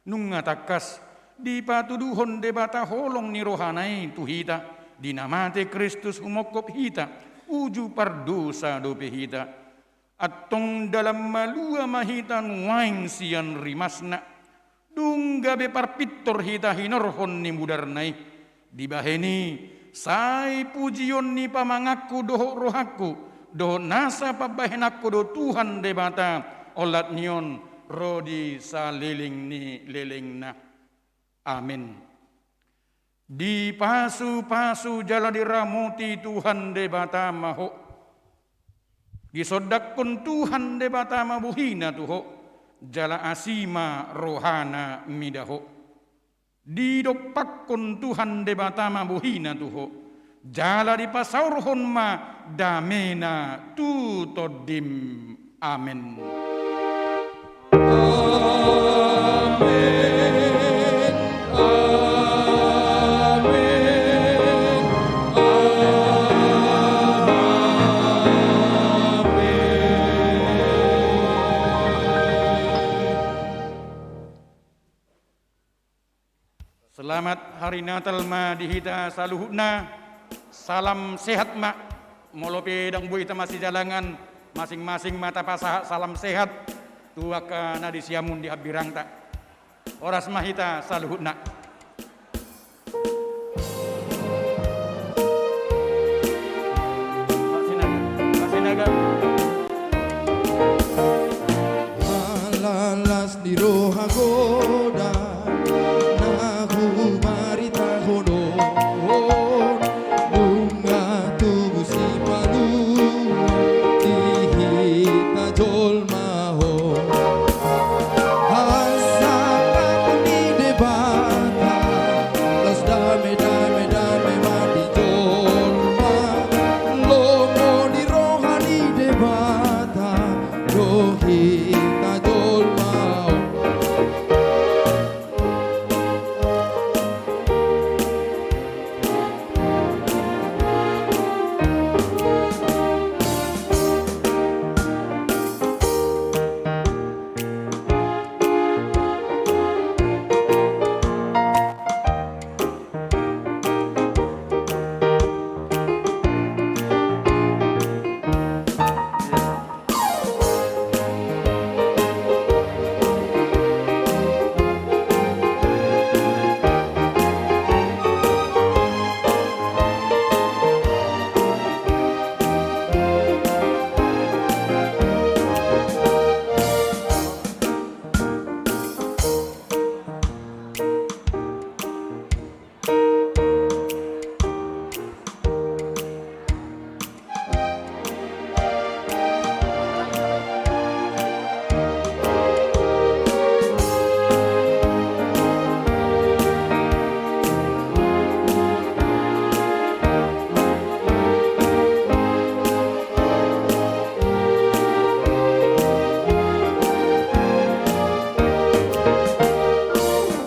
Nunga tangkas dipatuduhon Debata holong ni rohana i tu hita, di na mate Kristus humongkop hita, uju pardosa dope hita. Antong dalan malua ma hita nuaeng sian rimasna. Dung gabe parpintor hita hinorhon ni mudarna i. Dibahen i, sai pujion ni pamanganku dohot rohangku, dohot nasa pambahenanku do Tuhan Debata, olat ni on ro di saleleng ni lelengna. Amen. Dipasupasu jala diramoti Tuhan Debata ma ho. Disondangkon Tuhan Debata ma bohina tu ho, jala asi ma rohana mida ho. Didompakkon Tuhan Debata ma bohina tu ho, jala dipasaorhon ma damena tu tondim. Amen. Amen. Amen. Amen. Selamat hari Natal ma di hita saluhutna. Salam sehat ma. Molo pe ndang boi hita masijalangan, masing-masing ma tapasahat salam sehat tu angka na di siamun di hambirangta. Horas ma hita saluhutna. Pak Sinaga, Pak Sinaga. Ala las ni roha godang na hubaritahon on, nunga tubu sipaluhon di hita jolma on. Hasangapon ni Debata, las dame, dame, dame ma di jolma. Lomo ni roha ni Debata do hita jolma on.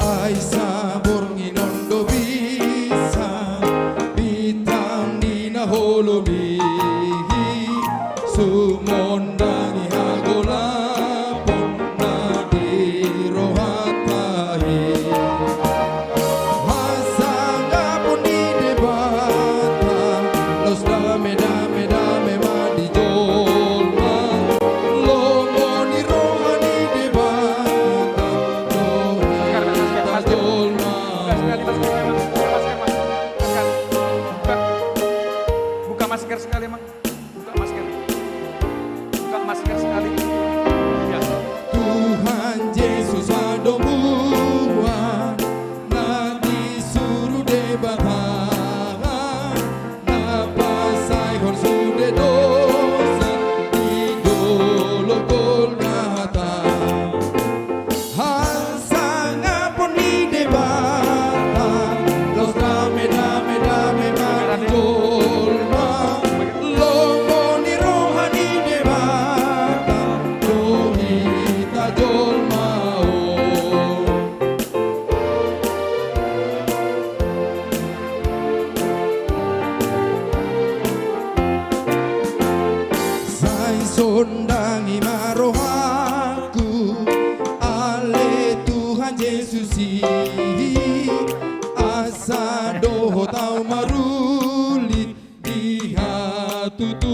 Ai saborngin on do bisa bintang ni na holom i, sumondangi hagolapon na di rohanta i. Hasangapon ni Debata, laos dame, dame, dame ma di jolma. Lomo ni roha ni Debata do hita jolma. Buka sekali, Mas, buka, Mas, buka, Mas. Buka, buka. Buka masker sekali, Mang. Buka masker. Buka Masih sekali. Ya. Tuhan Jesus ma domuan na disuru Debata, na pasaehon sude dosa di dolok Golgata. Hasangapon ni Debata, laos dame, dame, dame ma di jolma. Lomo ni roha ni Debata do hita jolma on. Sai sondangi ma rohangku, ale Tuhan Jesus i, asa dohot ahu maruli di hatutubuMi.